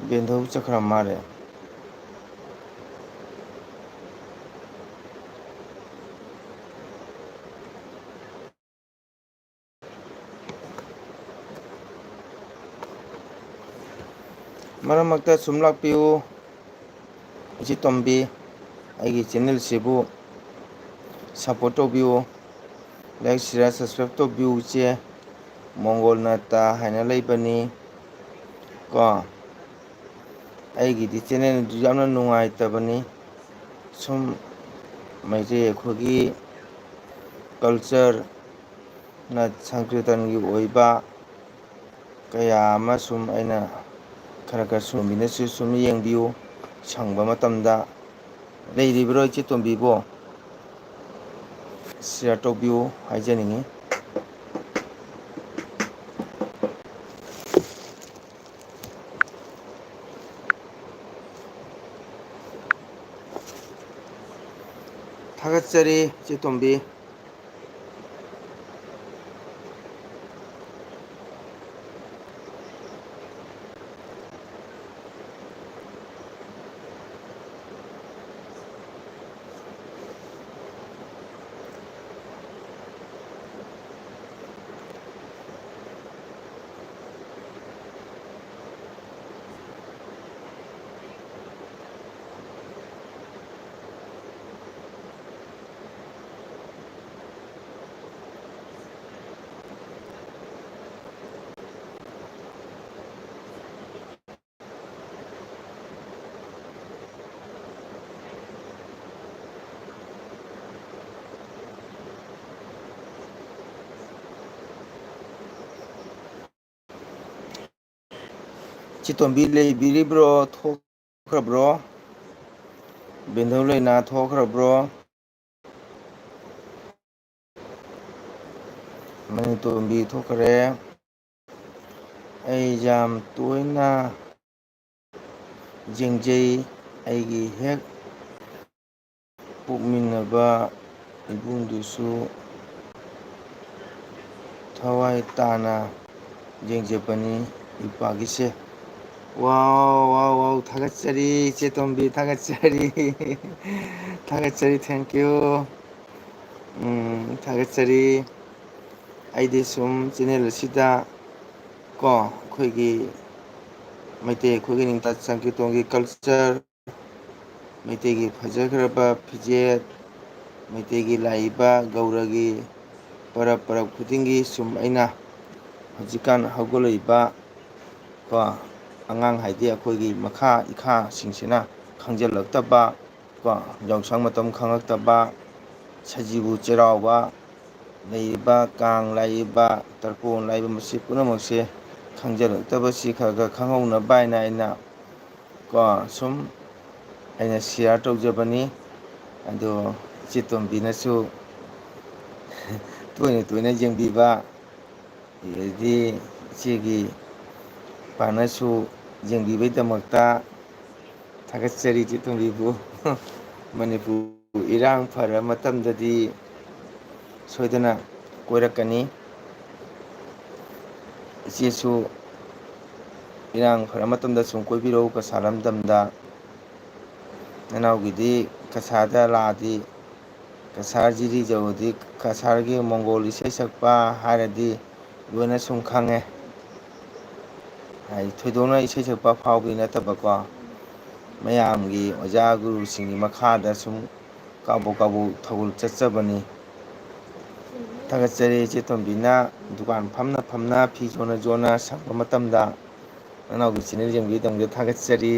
ꯕꯦꯟꯊꯧ ꯆꯠꯈ꯭ꯔ ꯃꯥꯜꯂꯦ꯫ ꯃꯔꯛ ꯃꯔꯛꯇ ꯁꯨꯝ ꯂꯥꯛꯄꯤꯌꯨ꯫ ꯏꯆꯦ ꯇꯣꯝꯕꯤ, ꯑꯩꯒꯤ ꯆꯦꯅꯦꯜꯁꯤꯕꯨ ꯁꯞꯄꯣꯔꯠ ꯇꯧꯕꯤꯌꯨ꯫ ꯂꯥꯏꯛ, ꯁꯤꯌꯥꯔ, ꯁꯕꯁꯀ꯭ꯔꯥꯏꯕ ꯇꯧꯕꯤꯌꯨ ꯏꯆꯦ꯫ ꯃꯣꯡꯒꯣꯜ ꯅꯠꯇ ꯍꯥꯏꯅ ꯂꯩꯕꯅꯤ ꯀꯣ꯫ ꯑꯩꯒꯤꯗꯤ ꯆꯦꯅꯦꯜꯗꯨ ꯌꯥꯝꯅ ꯅꯨꯡꯉꯥꯏꯇꯕꯅꯤ꯫ ꯁꯨꯝ ꯃꯩꯇꯩ ꯑꯩꯈꯣꯏꯒꯤ ꯀꯜꯆꯔ ꯅꯠ ꯁꯪꯀ꯭ꯔꯤꯇꯟꯒꯤ ꯑꯣꯏꯕ ꯀꯌꯥ ꯑꯃ ꯁꯨꯝ ꯑꯩꯅ ꯈꯔ ꯈꯔ ꯁꯨꯝ ꯃꯤꯅꯁꯨ ꯁꯨꯝ ꯌꯦꯡꯕꯤꯌꯨ꯫ ꯁꯪꯕ ꯃꯇꯝꯗ ꯂꯩꯔꯤꯕ꯭ꯔꯣ ꯏꯆꯦ ꯇꯣꯝꯕꯤꯕꯣ? ꯁꯤꯌꯥꯔ ꯇꯧꯕꯤꯌꯨ ꯍꯥꯏꯖꯅꯤꯡꯉꯤ꯫ ꯊꯥꯒꯠꯆꯔꯤ ꯏꯆꯦ ꯇꯣꯝꯕꯤ꯫ ꯆꯤꯇꯣꯝꯕꯤ ꯂꯩꯕꯤꯔꯤꯕ꯭ꯔꯣ? ꯊꯣꯛꯈ꯭ꯔꯕ꯭ꯔꯣ? ꯕꯦꯟꯗꯧ ꯂꯩꯅꯥ ꯊꯣꯛꯈ꯭ꯔꯕ꯭ꯔꯣ? ꯃꯅꯤꯇꯣꯝꯕꯤ ꯊꯣꯛꯈ꯭ꯔꯦ꯫ ꯑꯩ ꯌꯥꯝ ꯇꯣꯏꯅ ꯌꯦꯡꯖꯩ꯫ ꯑꯩꯒꯤ ꯍꯦꯛ ꯄꯣꯛꯃꯤꯟꯅꯕ ꯏꯕꯨꯡꯗꯨꯁꯨ ꯊꯋꯥꯏ ꯇꯥꯅ ꯌꯦꯡꯖꯕꯅꯤ ꯏꯄꯥꯒꯤꯁꯦ꯫ ꯋꯥꯎ, ꯋꯥꯎ, ꯋꯥꯎ, ꯊꯥꯒꯠꯆꯔꯤ, ꯏꯆꯦ ꯇꯣꯝꯕꯤ, ꯊꯥꯒꯠꯆꯔꯤ꯫ ꯊꯥꯒꯠꯆꯔꯤ, thank you꯫ ꯎꯝ, ꯊꯥꯒꯠꯆꯔꯤ꯫ ꯑꯩꯗꯤ ꯁꯨꯝ ꯆꯦꯅꯦꯜ ꯑꯁꯤꯗ ꯀꯣ, ꯑꯩꯈꯣꯏꯒꯤ ꯃꯩꯇꯩ ꯑꯩꯈꯣꯏꯒꯤ ꯅꯤꯡꯊꯥ ꯁꯪꯀꯤꯔꯇꯣꯟꯒꯤ culture, ꯃꯩꯇꯩꯒꯤ ꯐꯖꯈ꯭ꯔꯕ ꯐꯤꯖꯦꯠ, ꯃꯩꯇꯩꯒꯤ ꯂꯥꯛꯏꯕ ꯒꯧꯔꯒꯤ ꯄꯔꯕ ꯄꯔꯕ ꯈꯨꯗꯤꯡꯒꯤ ꯁꯨꯝ ꯑꯩꯅ ꯍꯧꯖꯤꯛꯀꯥꯟ ꯍꯧꯒꯠꯂꯛꯏꯕ ꯀꯣ, ꯑꯉꯥꯡ ꯍꯥꯏꯗꯤ ꯑꯩꯈꯣꯏꯒꯤ ꯃꯈꯥ ꯏꯈꯥꯁꯤꯡꯁꯤꯅ ꯈꯪꯖꯤꯜꯂꯛꯇꯕ ꯀꯣ, ꯌꯥꯎꯁꯪ ꯃꯇꯝ ꯈꯪꯉꯛꯇꯕ, ꯁꯖꯤꯕꯨ ꯆꯩꯔꯥꯎꯕ ꯂꯩꯔꯤꯕ, ꯀꯥꯡ ꯂꯥꯛꯏꯕ, ꯇꯔꯄꯣꯟ ꯂꯥꯛꯏꯕ, ꯃꯁꯤ ꯄꯨꯝꯅꯃꯛꯁꯦ ꯈꯪꯖꯤꯜꯂꯛꯇꯕꯁꯤ ꯈꯔ ꯈꯔ ꯈꯪꯍꯧꯅꯕ ꯍꯥꯏꯅ ꯑꯩꯅ ꯀꯣ, ꯁꯨꯝ ꯑꯩꯅ share ꯇꯧꯖꯕꯅꯤ꯫ ꯑꯗꯣ ꯏꯆꯦ ꯇꯣꯝꯕꯤꯅꯁꯨ ꯇꯣꯏꯅ ꯇꯣꯏꯅ ꯌꯦꯡꯕꯤꯕ, ꯑꯗꯩꯗꯤ ꯏꯆꯦꯒꯤ ꯄꯥꯅꯁꯨ ꯌꯦꯡꯕꯤꯕꯩꯗꯃꯛꯇ ꯊꯥꯒꯠꯆꯔꯤ ꯏꯆꯦ ꯇꯣꯝꯕꯤꯕꯨ꯫ ꯃꯅꯤꯄꯨꯔ ꯏꯔꯥꯡ ꯐꯔ ꯃꯇꯝꯗꯗꯤ ꯁꯣꯏꯗꯅ ꯀꯣꯏꯔꯛꯀꯅꯤ꯫ ꯏꯆꯦꯁꯨ ꯏꯔꯥꯡ ꯐꯔ ꯃꯇꯝꯗ ꯁꯨꯝ ꯀꯣꯏꯕꯤꯔꯛꯎ ꯀꯁꯥꯔ ꯂꯝꯗꯝꯗ꯫ ꯅꯅꯥꯎꯒꯤꯗꯤ ꯀꯁꯥꯔꯗ ꯂꯥꯛꯑꯗꯤ, ꯀꯁꯥꯔ ꯖꯤꯔꯤ ꯌꯧꯔꯗꯤ, ꯀꯁꯥꯔꯒꯤ ꯃꯣꯡꯒꯣꯜ ꯏꯁꯩ ꯁꯛꯄ ꯍꯥꯏꯔꯗꯤ ꯂꯣꯏꯅ ꯁꯨꯝ ꯈꯪꯉꯦ꯫ ꯍꯥꯏꯗꯤ ꯊꯣꯏꯗꯣꯛꯅ ꯏꯁꯩ ꯁꯛꯄ ꯐꯥꯎꯕꯒꯤ ꯅꯠꯇꯕꯀꯣ, ꯃꯌꯥꯝꯒꯤ ꯑꯣꯖꯥ ꯒꯨꯔꯨꯁꯤꯡꯒꯤ ꯃꯈꯥꯗ ꯁꯨꯝ ꯀꯥꯕꯣꯛ ꯀꯥꯕꯣꯛ ꯊꯧꯒꯜ ꯆꯠꯆꯕꯅꯤ꯫ ꯊꯥꯒꯠꯆꯔꯤ ꯏꯆꯦ ꯇꯣꯝꯕꯤꯅ ꯗꯨꯀꯥꯟ ꯐꯝꯅ ꯐꯝꯅ, ꯐꯤ ꯌꯣꯟꯅ ꯌꯣꯟꯅ ꯁꯪꯕ ꯃꯇꯝꯗ ꯅꯅꯥꯎꯒꯤ channel ꯌꯦꯡꯕꯤꯗꯕꯒꯤ ꯊꯥꯒꯠꯆꯔꯤ꯫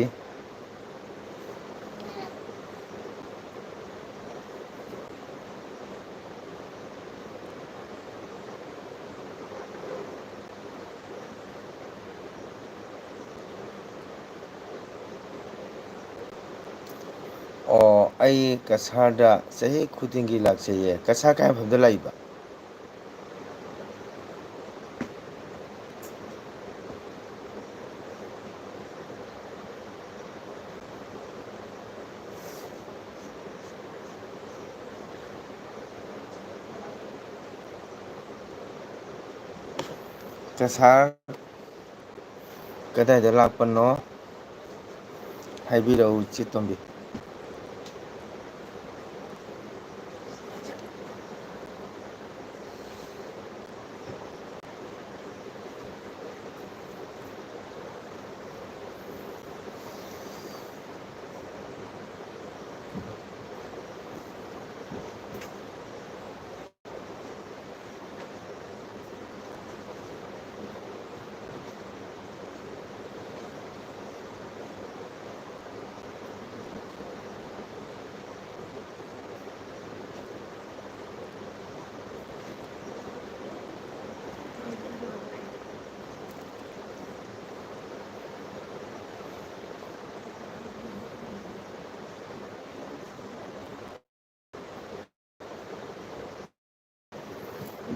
ꯑꯣ, ꯑꯩ ꯀꯁꯥꯔꯗ ꯆꯍꯤ ꯈꯨꯗꯤꯡꯒꯤ ꯂꯥꯛꯆꯩꯌꯦ꯫ ꯀꯁꯥꯔ ꯀꯥꯏ ꯃꯐꯝꯗ ꯂꯥꯛꯏꯕ? ꯀꯁꯥꯔ ꯀꯗꯥꯏꯗ ꯂꯥꯛꯄꯅꯣ ꯍꯥꯏꯕꯤꯔꯛꯎ, ꯏꯆꯦ ꯇꯣꯝꯕꯤ꯫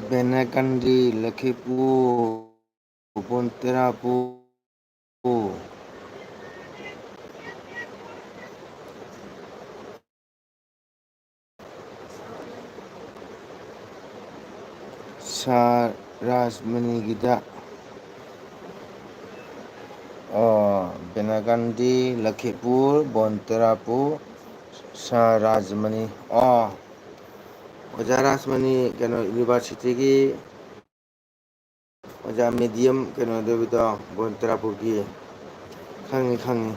ꯕꯦꯅꯥꯀꯥꯟꯗꯤ, ꯂꯈꯤꯄꯨꯔ, ꯕꯣꯟꯇꯦꯔꯥꯄꯨꯔ꯫ ꯁꯥꯔ ꯔꯥꯖꯃꯅꯤꯒꯤꯗ, ꯑꯣ, ꯕꯦꯅꯥꯀꯥꯟꯗꯤ, ꯂꯈꯤꯄꯨꯔ, ꯕꯣꯟꯇꯦꯔꯥꯄꯨꯔ, ꯁꯥꯔ ꯔꯥꯖꯃꯅꯤ꯫ ꯑꯣ, ꯑꯣꯖꯥ ꯔꯥꯖꯃꯅꯤ ꯀꯩꯅꯣ ꯌꯨꯅꯤꯚꯔꯁꯤꯇꯤꯒꯤ ꯑꯣꯖꯥ ꯃꯦꯗꯤꯌꯝ ꯀꯩꯅꯣꯗꯕꯗꯣ, ꯕꯣꯟꯇꯦꯔꯥꯄꯨꯔꯒꯤ꯫ ꯈꯪꯉꯤ, ꯈꯪꯉꯤ꯫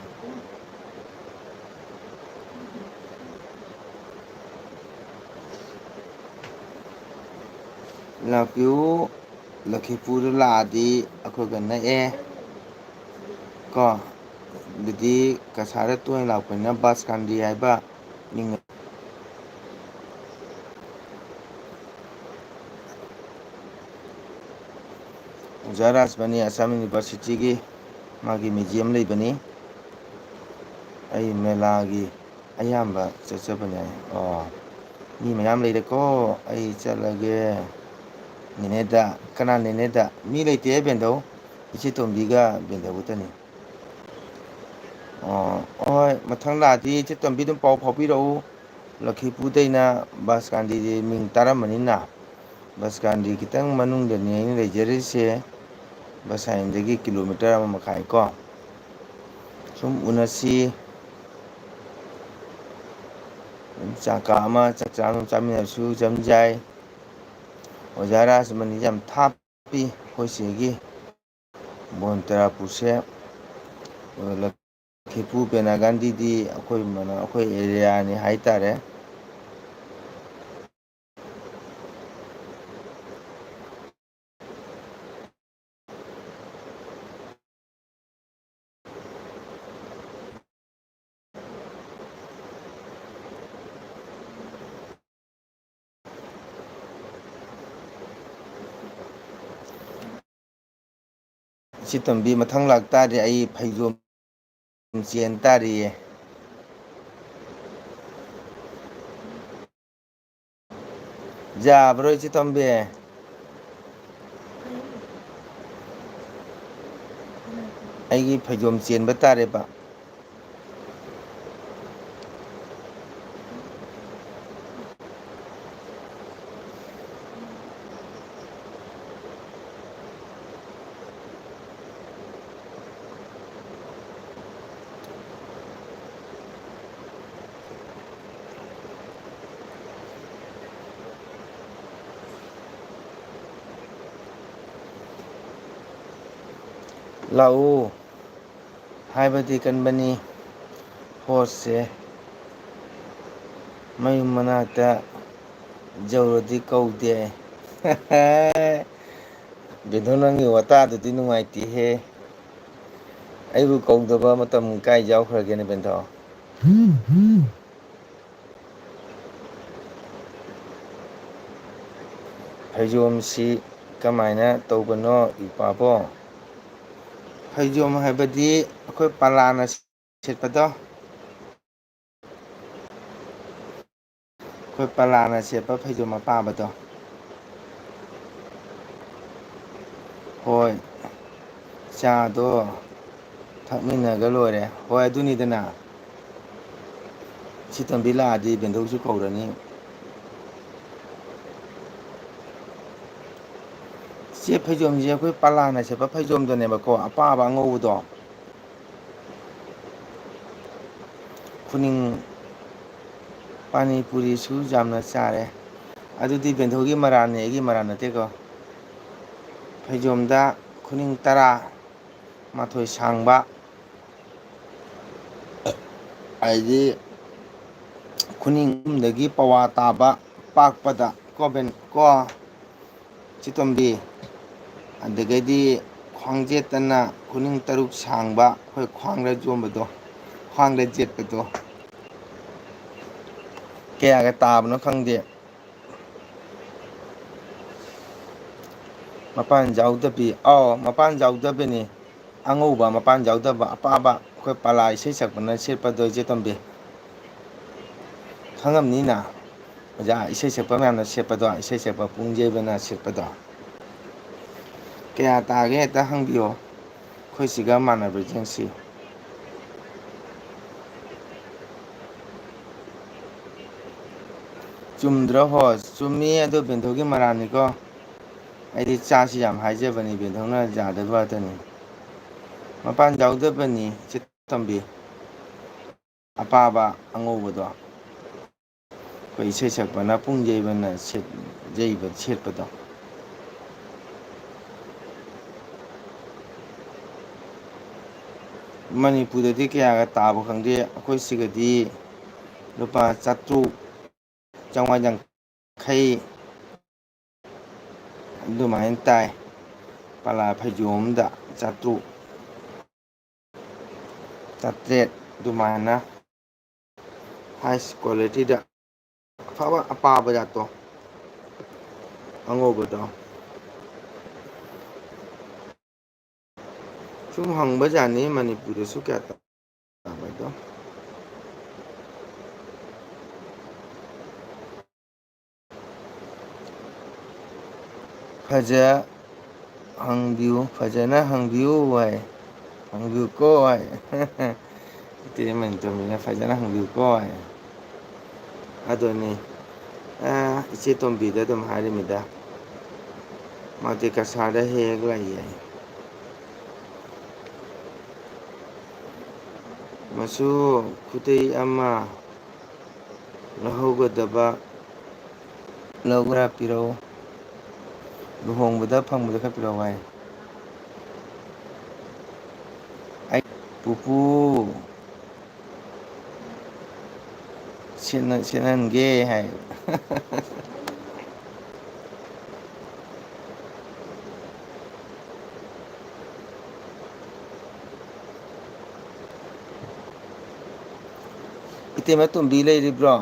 ꯂꯥꯛꯄꯤꯌꯨ, ꯂꯈꯤꯄꯨꯔꯗ ꯂꯥꯛꯑꯗꯤ ꯑꯩꯈꯣꯏꯒ ꯅꯛꯑꯦ ꯀꯣ꯫ ꯑꯗꯨꯗꯤ ꯀꯁꯥꯔꯗ ꯇꯣꯏꯅ ꯂꯥꯛꯄꯅꯤꯅ ꯕꯥꯁꯀꯥꯟꯗꯤ ꯍꯥꯏꯕ ꯃꯤꯡ꯫ ꯑꯣꯖꯥ ꯔꯥꯖꯃꯅꯤ ꯑꯁꯥꯝ ꯌꯨꯅꯤꯚꯔꯁꯤꯇꯤꯒꯤ ꯃꯥꯒꯤ ꯃ꯭ꯌꯨꯖꯤꯌꯝ ꯂꯩꯕꯅꯤ꯫ ꯑꯩ ꯃꯦꯂꯥꯒꯤ ꯑꯌꯥꯝꯕ ꯆꯠꯆꯕꯅꯦ꯫ ꯑꯣ, ꯃꯤ ꯃꯌꯥꯝ ꯂꯩꯔꯦꯀꯣ, ꯑꯩ ꯆꯠꯂꯒꯦ꯫ ꯅꯦꯅꯦꯗ, ꯀꯅꯥ ꯅꯦꯅꯦꯗ? ꯃꯤ ꯂꯩꯇꯦ ꯕꯦꯟꯗꯧ, ꯏꯆꯦ ꯇꯣꯝꯕꯤꯒ ꯕꯦꯟꯗꯧ ꯈꯛꯇꯅꯤ꯫ ꯑꯣ, ꯍꯣꯏ, ꯃꯊꯪ ꯂꯥꯛꯑꯗꯤ ꯏꯆꯦ ꯇꯣꯝꯕꯤ ꯑꯗꯨꯝ ꯄꯥꯎ ꯐꯥꯎꯕꯤꯔꯛꯎ꯫ ꯂꯈꯤꯄꯨꯔꯗꯩꯅ ꯕꯥꯁꯀꯥꯟꯗꯤꯗꯤ ꯃꯤꯡ ꯇꯥꯔꯝꯕꯅꯤꯅ, ꯕꯥꯁꯀꯥꯟꯗꯤ ꯈꯤꯇꯪ ꯃꯅꯨꯡꯗꯅꯤ ꯑꯩꯅ ꯂꯩꯖꯔꯤꯁꯦ꯫ ꯕꯁ ꯁ꯭ꯇꯦꯟꯗꯒꯤ ꯀꯤꯂꯣꯃꯤꯇꯔ ꯑꯃ ꯃꯈꯥꯏ ꯀꯣ꯫ ꯁꯨꯝ ꯎꯅꯁꯤ꯫ ꯑꯗꯨꯝ ꯆꯥꯛ ꯀꯥ ꯑꯃ ꯆꯥꯛ ꯆꯥ ꯑꯗꯨꯝ ꯆꯥꯃꯤꯟꯅꯔꯁꯨ ꯆꯥꯃꯤꯟꯅꯁꯤ꯫ ꯑꯣꯖꯥ ꯔꯥꯖꯃꯅꯤꯁꯦ ꯌꯥꯝ ꯊꯥꯞꯄꯤ ꯑꯩꯈꯣꯏ ꯁꯤꯒꯤ ꯕꯣꯟꯇꯦꯔꯥꯄꯨꯔꯁꯦ꯫ ꯂꯈꯤꯄꯨꯔ ꯕꯦꯅꯥꯒꯥꯟꯗꯤꯗꯤ ꯑꯩꯈꯣꯏ ꯃꯅ-, ꯑꯩꯈꯣꯏ ꯑꯦꯔꯤꯌꯥꯅꯤ ꯍꯥꯏꯇꯥꯔꯦ꯫ ꯏꯆꯦ ꯇꯣꯝꯕꯤ, ꯃꯊꯪ ꯂꯥꯛꯇꯥꯔꯗꯤ ꯑꯩ ꯐꯩꯖꯣꯝ ꯆꯦꯟ ꯇꯥꯔꯤꯌꯦ꯫ ꯌꯥꯕ꯭ꯔꯣ ꯏꯆꯦ ꯇꯣꯝꯕꯤ? ꯑꯩꯒꯤ ꯐꯩꯖꯣꯝ ꯆꯦꯟꯕ ꯇꯥꯔꯦꯕ꯫ ꯂꯥꯛꯎ ꯍꯥꯏꯕꯗꯤ ꯀꯟꯕꯅꯤ꯫ ꯍꯣꯁꯁꯦ ꯃꯌꯨꯝ ꯃꯅꯥꯛꯇ ꯌꯧꯔꯗꯤ ꯀꯧꯗꯦ꯫ ꯕꯦꯟꯊꯣ, ꯅꯪꯒꯤ ꯋꯥꯇꯥꯗꯨꯗꯤ ꯅꯨꯡꯉꯥꯏꯇꯦꯍꯦ꯫ ꯑꯩꯕꯨ ꯀꯧꯗꯕ ꯃꯇꯝ ꯀꯥꯏ ꯌꯥꯎꯈ꯭ꯔꯒꯦꯅꯦ, ꯕꯦꯟꯊꯣ? ꯐꯩꯖꯣꯝꯁꯤ ꯀꯃꯥꯏꯅ ꯇꯧꯕꯅꯣ, ꯏꯄꯥꯕꯣ? ꯐꯩꯖꯣꯝ ꯍꯥꯏꯕꯗꯤ ꯑꯩꯈꯣꯏ ꯄꯂꯥꯅ ꯁꯦꯠꯄꯗꯣ꯫ ꯑꯩꯈꯣꯏ ꯄꯂꯥꯅ ꯁꯦꯠꯄ ꯐꯩꯖꯣꯝ ꯑꯄꯥꯕꯗꯣ꯫ ꯍꯣꯏ, ꯆꯥꯗꯣ ꯊꯛꯃꯤꯟꯅꯔꯒ ꯂꯣꯏꯔꯦ꯫ ꯍꯣꯏ, ꯑꯗꯨꯅꯤꯗꯅ꯫ ꯁꯤ ꯇꯝꯕꯤ ꯂꯥꯛꯑꯗꯤ ꯕꯦꯟꯗꯧꯁꯨ ꯀꯧꯔꯅꯤ꯫ ꯁꯤ ꯐꯩꯖꯣꯝꯁꯦ ꯑꯩꯈꯣꯏ ꯄꯂꯥꯅ ꯁꯦꯠꯄ ꯐꯩꯖꯣꯝꯗꯨꯅꯦꯕꯀꯣ, ꯑꯄꯥꯕ ꯑꯉꯧꯕꯗꯣ꯫ ꯈꯨꯅꯤꯡ ꯄꯥꯅꯤ ꯄꯨꯔꯤꯁꯨ ꯌꯥꯝꯅ ꯆꯥꯔꯦ꯫ ꯑꯗꯨꯗꯤ ꯕꯦꯟꯊꯣꯒꯤ ꯃꯔꯥꯜꯅꯦ, ꯑꯩꯒꯤ ꯃꯔꯥꯜ ꯅꯠꯇꯦꯀꯣ꯫ ꯐꯩꯖꯣꯝꯗ ꯈꯨꯅꯤꯡ ꯇꯔꯥ ꯃꯥꯊꯣꯏ ꯁꯥꯡꯕ, ꯍꯥꯏꯗꯤ ꯈꯨꯅꯤꯡ ꯑꯍꯨꯝꯗꯒꯤ ꯄꯋꯥ ꯇꯥꯕ ꯄꯥꯛꯄꯗ ꯀꯣ ꯕꯦꯟ-, ꯀꯣ ꯆꯤꯇꯣꯝꯕꯤ꯫ ꯑꯗꯒꯤꯗꯤ ꯈ꯭ꯋꯥꯡꯖꯦꯠꯇꯅ ꯈꯨꯅꯤꯡ ꯇꯔꯨꯛ ꯁꯥꯡꯕ, ꯑꯩꯈꯣꯏ ꯈ꯭ꯋꯥꯡꯗ ꯌꯣꯝꯕꯗꯣ, ꯈ꯭ꯋꯥꯡꯗ ꯌꯦꯠꯄꯗꯣ꯫ ꯀꯌꯥꯒ ꯇꯥꯕꯅꯣ ꯈꯪꯗꯦ꯫ ꯃꯄꯥꯟ ꯌꯥꯎꯗꯕꯤ, ꯑꯥꯎ, ꯃꯄꯥꯟ ꯌꯥꯎꯗꯕꯤꯅꯤ꯫ ꯑꯉꯧꯕ ꯃꯄꯥꯟ ꯌꯥꯎꯗꯕ, ꯑꯄꯥꯕ, ꯑꯩꯈꯣꯏ ꯄꯂꯥ ꯏꯁꯩ ꯁꯛꯄꯅ ꯁꯦꯠꯄꯗꯣ, ꯏꯆꯦ ꯇꯣꯝꯕꯤ꯫ ꯈꯪꯉꯝꯅꯤꯅ, ꯑꯣꯖꯥ, ꯏꯁꯩ ꯁꯛꯄ ꯃꯌꯥꯝꯅ ꯁꯦꯠꯄꯗꯣ, ꯏꯁꯩ ꯁꯛꯄ ꯄꯨꯡ ꯌꯩꯕꯅ ꯁꯦꯠꯄꯗꯣ꯫ ꯀꯌꯥ ꯇꯥꯒꯦ ꯍꯦꯛꯇ ꯍꯪꯕꯤꯌꯣ꯫ ꯑꯩꯈꯣꯏ ꯁꯤꯒ ꯃꯥꯟꯅꯕ꯭ꯔꯥ ꯌꯦꯡꯁꯤ꯫ ꯆꯨꯝꯗ꯭ꯔꯣ ꯍꯣ? ꯆꯨꯝꯃꯤ, ꯑꯗꯣ ꯕꯦꯟꯊꯧꯒꯤ ꯃꯔꯥꯜꯅꯤꯀꯣ꯫ ꯑꯩꯗꯤ ꯆꯥꯁꯤ ꯌꯥꯝ ꯍꯥꯏꯖꯕꯅꯤ, ꯕꯦꯟꯊꯧꯅ ꯌꯥꯗꯕ ꯉꯥꯛꯇꯅꯤ꯫ ꯃꯄꯥꯟ ꯌꯥꯎꯗꯕꯅꯤ, ꯏꯆꯦ ꯇꯣꯝꯕꯤ꯫ ꯑꯄꯥꯕ ꯑꯉꯧꯕꯗꯣ꯫ ꯑꯩꯈꯣꯏ ꯏꯁꯩ ꯁꯛꯄꯅ ꯄꯨꯡ ꯌꯩꯕꯅ ꯁꯦꯠ-, ꯌꯩꯕ ꯁꯦꯠꯄꯗꯣ꯫ ꯃꯅꯤꯄꯨꯔꯗꯗꯤ ꯀꯌꯥꯒ ꯇꯥꯕ ꯈꯪꯗꯦ, ꯑꯩꯈꯣꯏ ꯁꯤꯒꯗꯤ ꯂꯨꯄꯥ ꯆꯥꯇ꯭ꯔꯨꯛ, ꯆꯥꯝꯃꯉꯥ ꯌꯥꯡꯈꯩ ꯑꯗꯨꯃꯥꯏꯅ ꯇꯥꯏ꯫ ꯄꯂꯥ ꯐꯩꯖꯣꯝ ꯑꯝꯗ ꯆꯥꯇ꯭ꯔꯨꯛ, ꯆꯥꯇ꯭ꯔꯦꯠ ꯑꯗꯨꯃꯥꯏꯅ꯫ Highest qualityꯗ ꯑꯐꯕ ꯑꯄꯥꯕ ꯖꯥꯠꯇꯣ, ꯑꯉꯧꯕꯗꯣ꯫ ꯁꯨꯝ ꯍꯪꯕ ꯖꯥꯠꯅꯤ, ꯃꯅꯤꯄꯨꯔꯗꯁꯨ ꯀꯌꯥ ꯇꯥꯕꯗꯣ꯫ ꯐꯖ ꯍꯪꯕꯤꯌꯨ, ꯐꯖꯅ ꯍꯪꯕꯤꯌꯨ ꯍꯥꯏ꯫ ꯍꯪꯕꯤꯌꯨꯀꯣ ꯍꯥꯏ꯫ ꯏꯇꯩꯃ ꯇꯣꯝꯕꯤꯅ ꯐꯖꯅ ꯍꯪꯕꯤꯌꯨꯀꯣ ꯍꯥꯏ꯫ ꯑꯗꯨꯅꯤ꯫ ꯑ, ꯏꯆꯦ ꯇꯣꯝꯕꯤꯗ ꯑꯗꯨꯝ ꯍꯥꯏꯔꯤꯃꯤꯗ꯫ ꯃꯥꯗꯤ ꯀꯁꯥꯔꯗ ꯍꯦꯛ ꯍꯦꯛ ꯂꯩꯌꯦ꯫ ꯃꯆꯨ ꯈꯨꯗꯩ ꯑꯃ ꯂꯧꯍꯧꯒꯗꯕ ꯂꯧꯕ꯭ꯔꯥ ꯄꯤꯔꯛꯎ꯫ ꯂꯨꯍꯣꯡꯕꯗ ꯐꯪꯕꯗ ꯈꯔ ꯄꯤꯔꯛꯎ ꯍꯥꯏ꯫ ꯑꯩ ꯄꯨꯄꯨ ꯁꯦꯠꯅ-, ꯁꯦꯠꯍꯟꯒꯦ ꯍꯥꯏ꯫ ꯏꯇꯩꯃ ꯇꯣꯝꯕꯤ ꯂꯩꯔꯤꯕ꯭ꯔꯣ?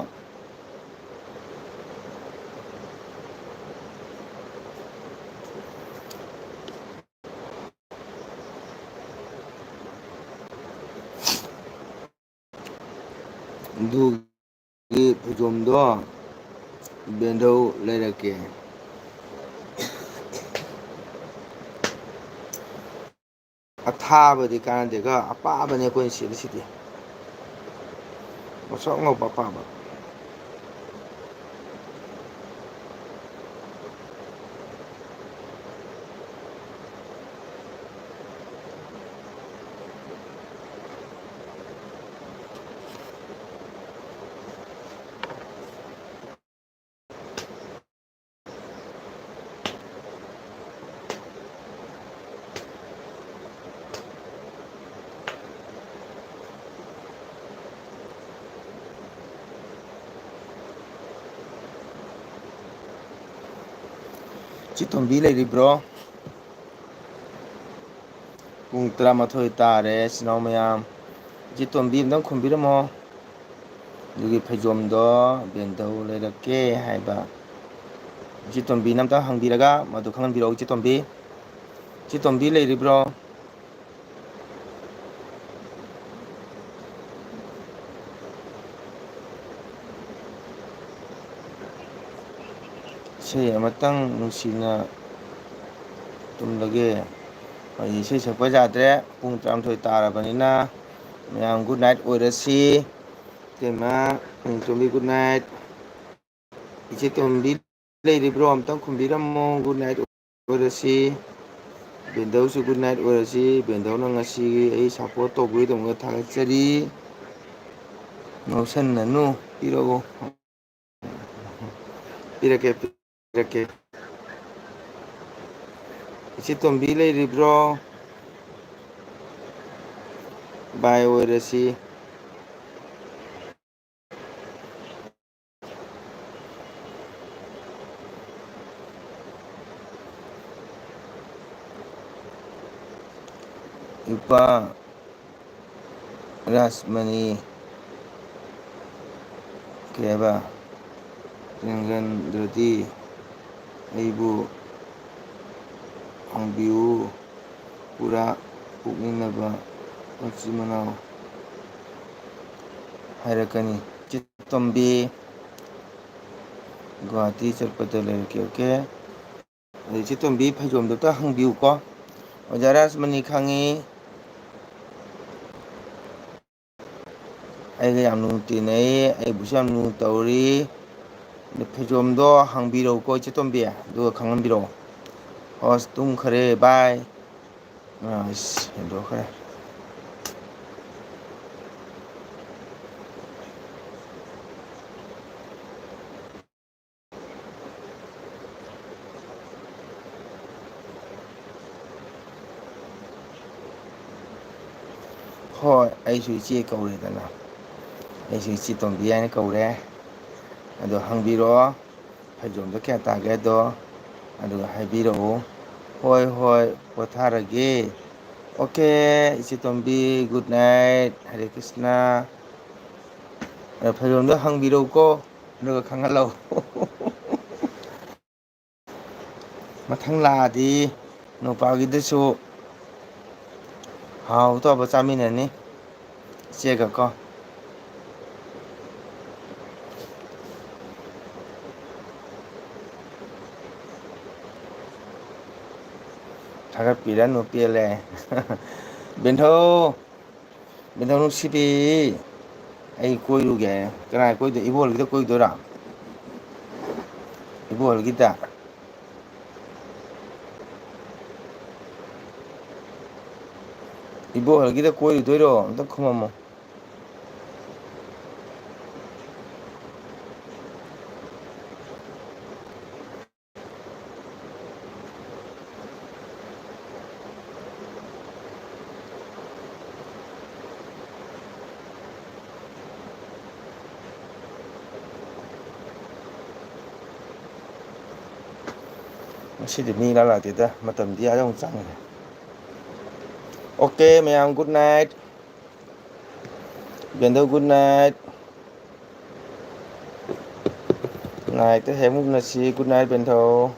ꯑꯗꯨꯒꯤ ꯐꯩꯖꯣꯝꯗꯣ ꯕꯦꯟꯗꯧ ꯂꯩꯔꯛꯀꯦ꯫ ꯑꯊꯥꯕꯗꯤ ꯀꯥꯟꯅꯗꯦꯒ, ꯑꯄꯥꯕꯅꯦ ꯑꯩꯈꯣꯏꯅ ꯁꯦꯠꯂꯤꯁꯤꯗꯤ꯫ ꯉꯧꯁꯣꯛ ꯉꯧꯕ ꯑꯄꯥꯕ꯫ ꯏꯆꯦ ꯇꯣꯝꯕꯤ ꯂꯩꯔꯤꯕ꯭ꯔꯣ? ꯄꯨꯡ ꯇꯔꯥꯃꯥꯊꯣꯏ ꯇꯥꯔꯦ, ꯏꯆꯤꯟ ꯏꯅꯥꯎ ꯃꯌꯥꯝ꯫ ꯏꯆꯦ ꯇꯣꯝꯕꯤ ꯑꯝꯇꯪ ꯈꯨꯝꯕꯤꯔꯝꯃꯣ꯫ ꯑꯗꯨꯒꯤ ꯐꯩꯖꯣꯝꯗꯣ ꯕꯦꯟꯗꯧ ꯂꯩꯔꯛꯀꯦ ꯍꯥꯏꯕ꯫ ꯏꯆꯦ ꯇꯣꯝꯕꯤꯅ ꯑꯝꯇꯪ ꯍꯪꯕꯤꯔꯒ ꯃꯗꯨ ꯈꯪꯍꯟꯕꯤꯔꯛꯑꯣ, ꯏꯆꯦ ꯇꯣꯝꯕꯤ꯫ ꯏꯆꯦ ꯇꯣꯝꯕꯤ ꯂꯩꯔꯤꯕ꯭ꯔꯣ? ꯏꯁꯩ ꯑꯃꯇꯪ ꯅꯨꯡꯁꯤꯅ ꯇꯨꯝꯂꯒꯦ꯫ ꯑꯩ ꯏꯁꯩ ꯁꯛꯄ ꯌꯥꯗ꯭ꯔꯦ, ꯄꯨꯡ ꯇꯔꯥꯃꯥꯊꯣꯏ ꯇꯥꯔꯕꯅꯤꯅ꯫ ꯃꯌꯥꯝ good night ꯑꯣꯏꯔꯁꯤ꯫ ꯏꯇꯩꯃ, ꯇꯣꯝꯕꯤ good night꯫ ꯏꯆꯦ ꯇꯣꯝꯕꯤ ꯂꯩꯔꯤꯕ꯭ꯔꯣ? ꯑꯝꯇꯪ ꯈꯨꯝꯕꯤꯔꯝꯃꯣ꯫ Good night ꯑꯣꯏꯔꯁꯤ꯫ ꯕꯦꯟꯗꯧꯁꯨ good night ꯑꯣꯏꯔꯁꯤ꯫ ꯕꯦꯟꯗꯧꯅ ꯉꯁꯤ ꯑꯩ support ꯇꯧꯕꯒꯤꯗꯃꯛꯇ ꯊꯥꯒꯠꯆꯔꯤ꯫ ꯉꯥꯎꯁꯟꯅꯅꯨ, ꯄꯤꯔꯛꯑꯣ꯫ ꯄꯤꯔꯛꯀꯦ, ꯄꯤꯔꯛꯀꯦ꯫ ꯏꯆꯦ ꯇꯣꯝꯕꯤ ꯂꯩꯔꯤꯕ꯭ꯔꯣ? Bye ꯑꯣꯏꯔꯁꯤ꯫ ꯏꯄꯥ ꯔꯥꯖꯃꯅꯤ, ꯀꯩ ꯍꯥꯏꯕ, ꯆꯦꯟꯒꯟꯗ꯭ꯔꯗꯤ ꯑꯩꯕꯨ ꯍꯪꯕꯤꯌꯨ꯫ ꯄꯨꯔꯥ ꯄꯨꯛꯅꯤꯡꯅꯕ ꯃꯆꯤꯟ ꯃꯅꯥꯎ ꯍꯥꯏꯔꯛꯀꯅꯤ꯫ ꯏꯆꯦ ꯇꯣꯝꯕꯤ, ꯒꯨꯋꯥꯍꯥꯇꯤ ꯆꯠꯄꯗ ꯂꯩꯔꯛꯀꯦ, okay? ꯑꯗꯩ ꯏꯆꯦ ꯇꯣꯝꯕꯤ ꯐꯩꯖꯣꯝꯗꯣ ꯑꯝꯇ ꯍꯪꯕꯤꯌꯨꯀꯣ꯫ ꯑꯣꯖꯥ ꯔꯥꯖꯃꯅꯤ ꯈꯪꯉꯤ꯫ ꯑꯩꯒ ꯌꯥꯝ ꯂꯨꯅ ꯇꯤꯟꯅꯩ, ꯑꯩꯕꯨꯁꯨ ꯌꯥꯝ ꯂꯨꯅ ꯇꯧꯔꯤ꯫ ꯑꯗꯨ ꯐꯩꯖꯣꯝꯗꯣ ꯍꯪꯕꯤꯔꯛꯎꯀꯣ ꯏꯆꯦ ꯇꯣꯝꯕꯤ, ꯑꯗꯨꯒ ꯈꯪꯍꯟꯕꯤꯔꯛꯑꯣ꯫ ꯑꯁ, ꯇꯨꯝꯈꯔꯦ, bye꯫ ꯑꯁ, ꯍꯦꯟꯗꯣꯛꯈ꯭ꯔꯦ꯫ ꯍꯣꯏ, ꯑꯩꯁꯨ ꯏꯆꯦ ꯀꯧꯔꯦꯗꯅ꯫ ꯑꯩꯁꯨ ꯏꯆꯦ ꯇꯣꯝꯕꯤ ꯍꯥꯏꯅ ꯀꯧꯔꯦ꯫ ꯑꯗꯣ ꯍꯪꯕꯤꯔꯛꯑꯣ, ꯐꯩꯖꯣꯝꯗꯣ ꯀꯌꯥ ꯇꯥꯒꯦ ꯑꯗꯣ, ꯑꯗꯨꯒ ꯍꯥꯏꯕꯤꯔꯛꯎ꯫ ꯍꯣꯏ, ꯍꯣꯏ, ꯄꯣꯊꯥꯔꯒꯦ꯫ Okay, ꯏꯆꯦ ꯇꯣꯝꯕꯤ, good night, ꯍꯔꯦ ꯀ꯭ꯔꯤꯁꯅ꯫ ꯑꯗꯣ ꯐꯩꯖꯣꯝꯗꯣ ꯍꯪꯕꯤꯔꯛꯎꯀꯣ, ꯑꯗꯨꯒ ꯈꯪꯍꯜꯂꯛꯎ꯫ ꯃꯊꯪ ꯂꯥꯛꯑꯗꯤ ꯅꯨꯄꯥꯒꯤꯗꯨꯁꯨ ꯍꯥꯎ ꯇꯧꯕ ꯆꯥꯃꯤꯟꯅꯅꯤ ꯏꯆꯦꯒ ꯀꯣ꯫ ꯊꯥꯒꯠꯄꯤꯔꯅꯨ, ꯄꯦꯜꯂꯦ꯫ ꯕꯦꯟꯊꯧ, ꯕꯦꯟꯊꯧ ꯅꯨꯡꯁꯤꯕꯤ, ꯑꯩ ꯀꯣꯏꯔꯨꯒꯦ꯫ ꯀꯅꯥ ꯀꯣꯏꯗꯣꯏ? ꯏꯕꯣꯍꯜꯒꯤꯗ ꯀꯣꯏꯗꯣꯏꯔꯥ? ꯏꯕꯣꯍꯜꯒꯤꯗ? ꯏꯕꯣꯍꯜꯒꯤꯗ ꯀꯣꯏꯔꯨꯗꯣꯏꯔꯣ? ꯑꯝꯇ ꯈꯨꯝꯃꯝꯃꯣ꯫ ꯉꯁꯤꯗꯤ ꯃꯤ ꯏꯂꯥꯛ ꯂꯥꯛꯇꯦꯗ, ꯃꯇꯝꯗꯤ ꯑꯥ ꯌꯧꯅ ꯆꯪꯈ꯭ꯔꯦ꯫ Okay, ꯃꯌꯥꯝ, good night꯫ ꯕꯦꯟꯗꯧ, good night꯫ Night-ꯇ ꯍꯦꯛ ꯑꯃꯨꯛ ꯎꯅꯁꯤ꯫ Good night, ꯕꯦꯟꯗꯧ꯫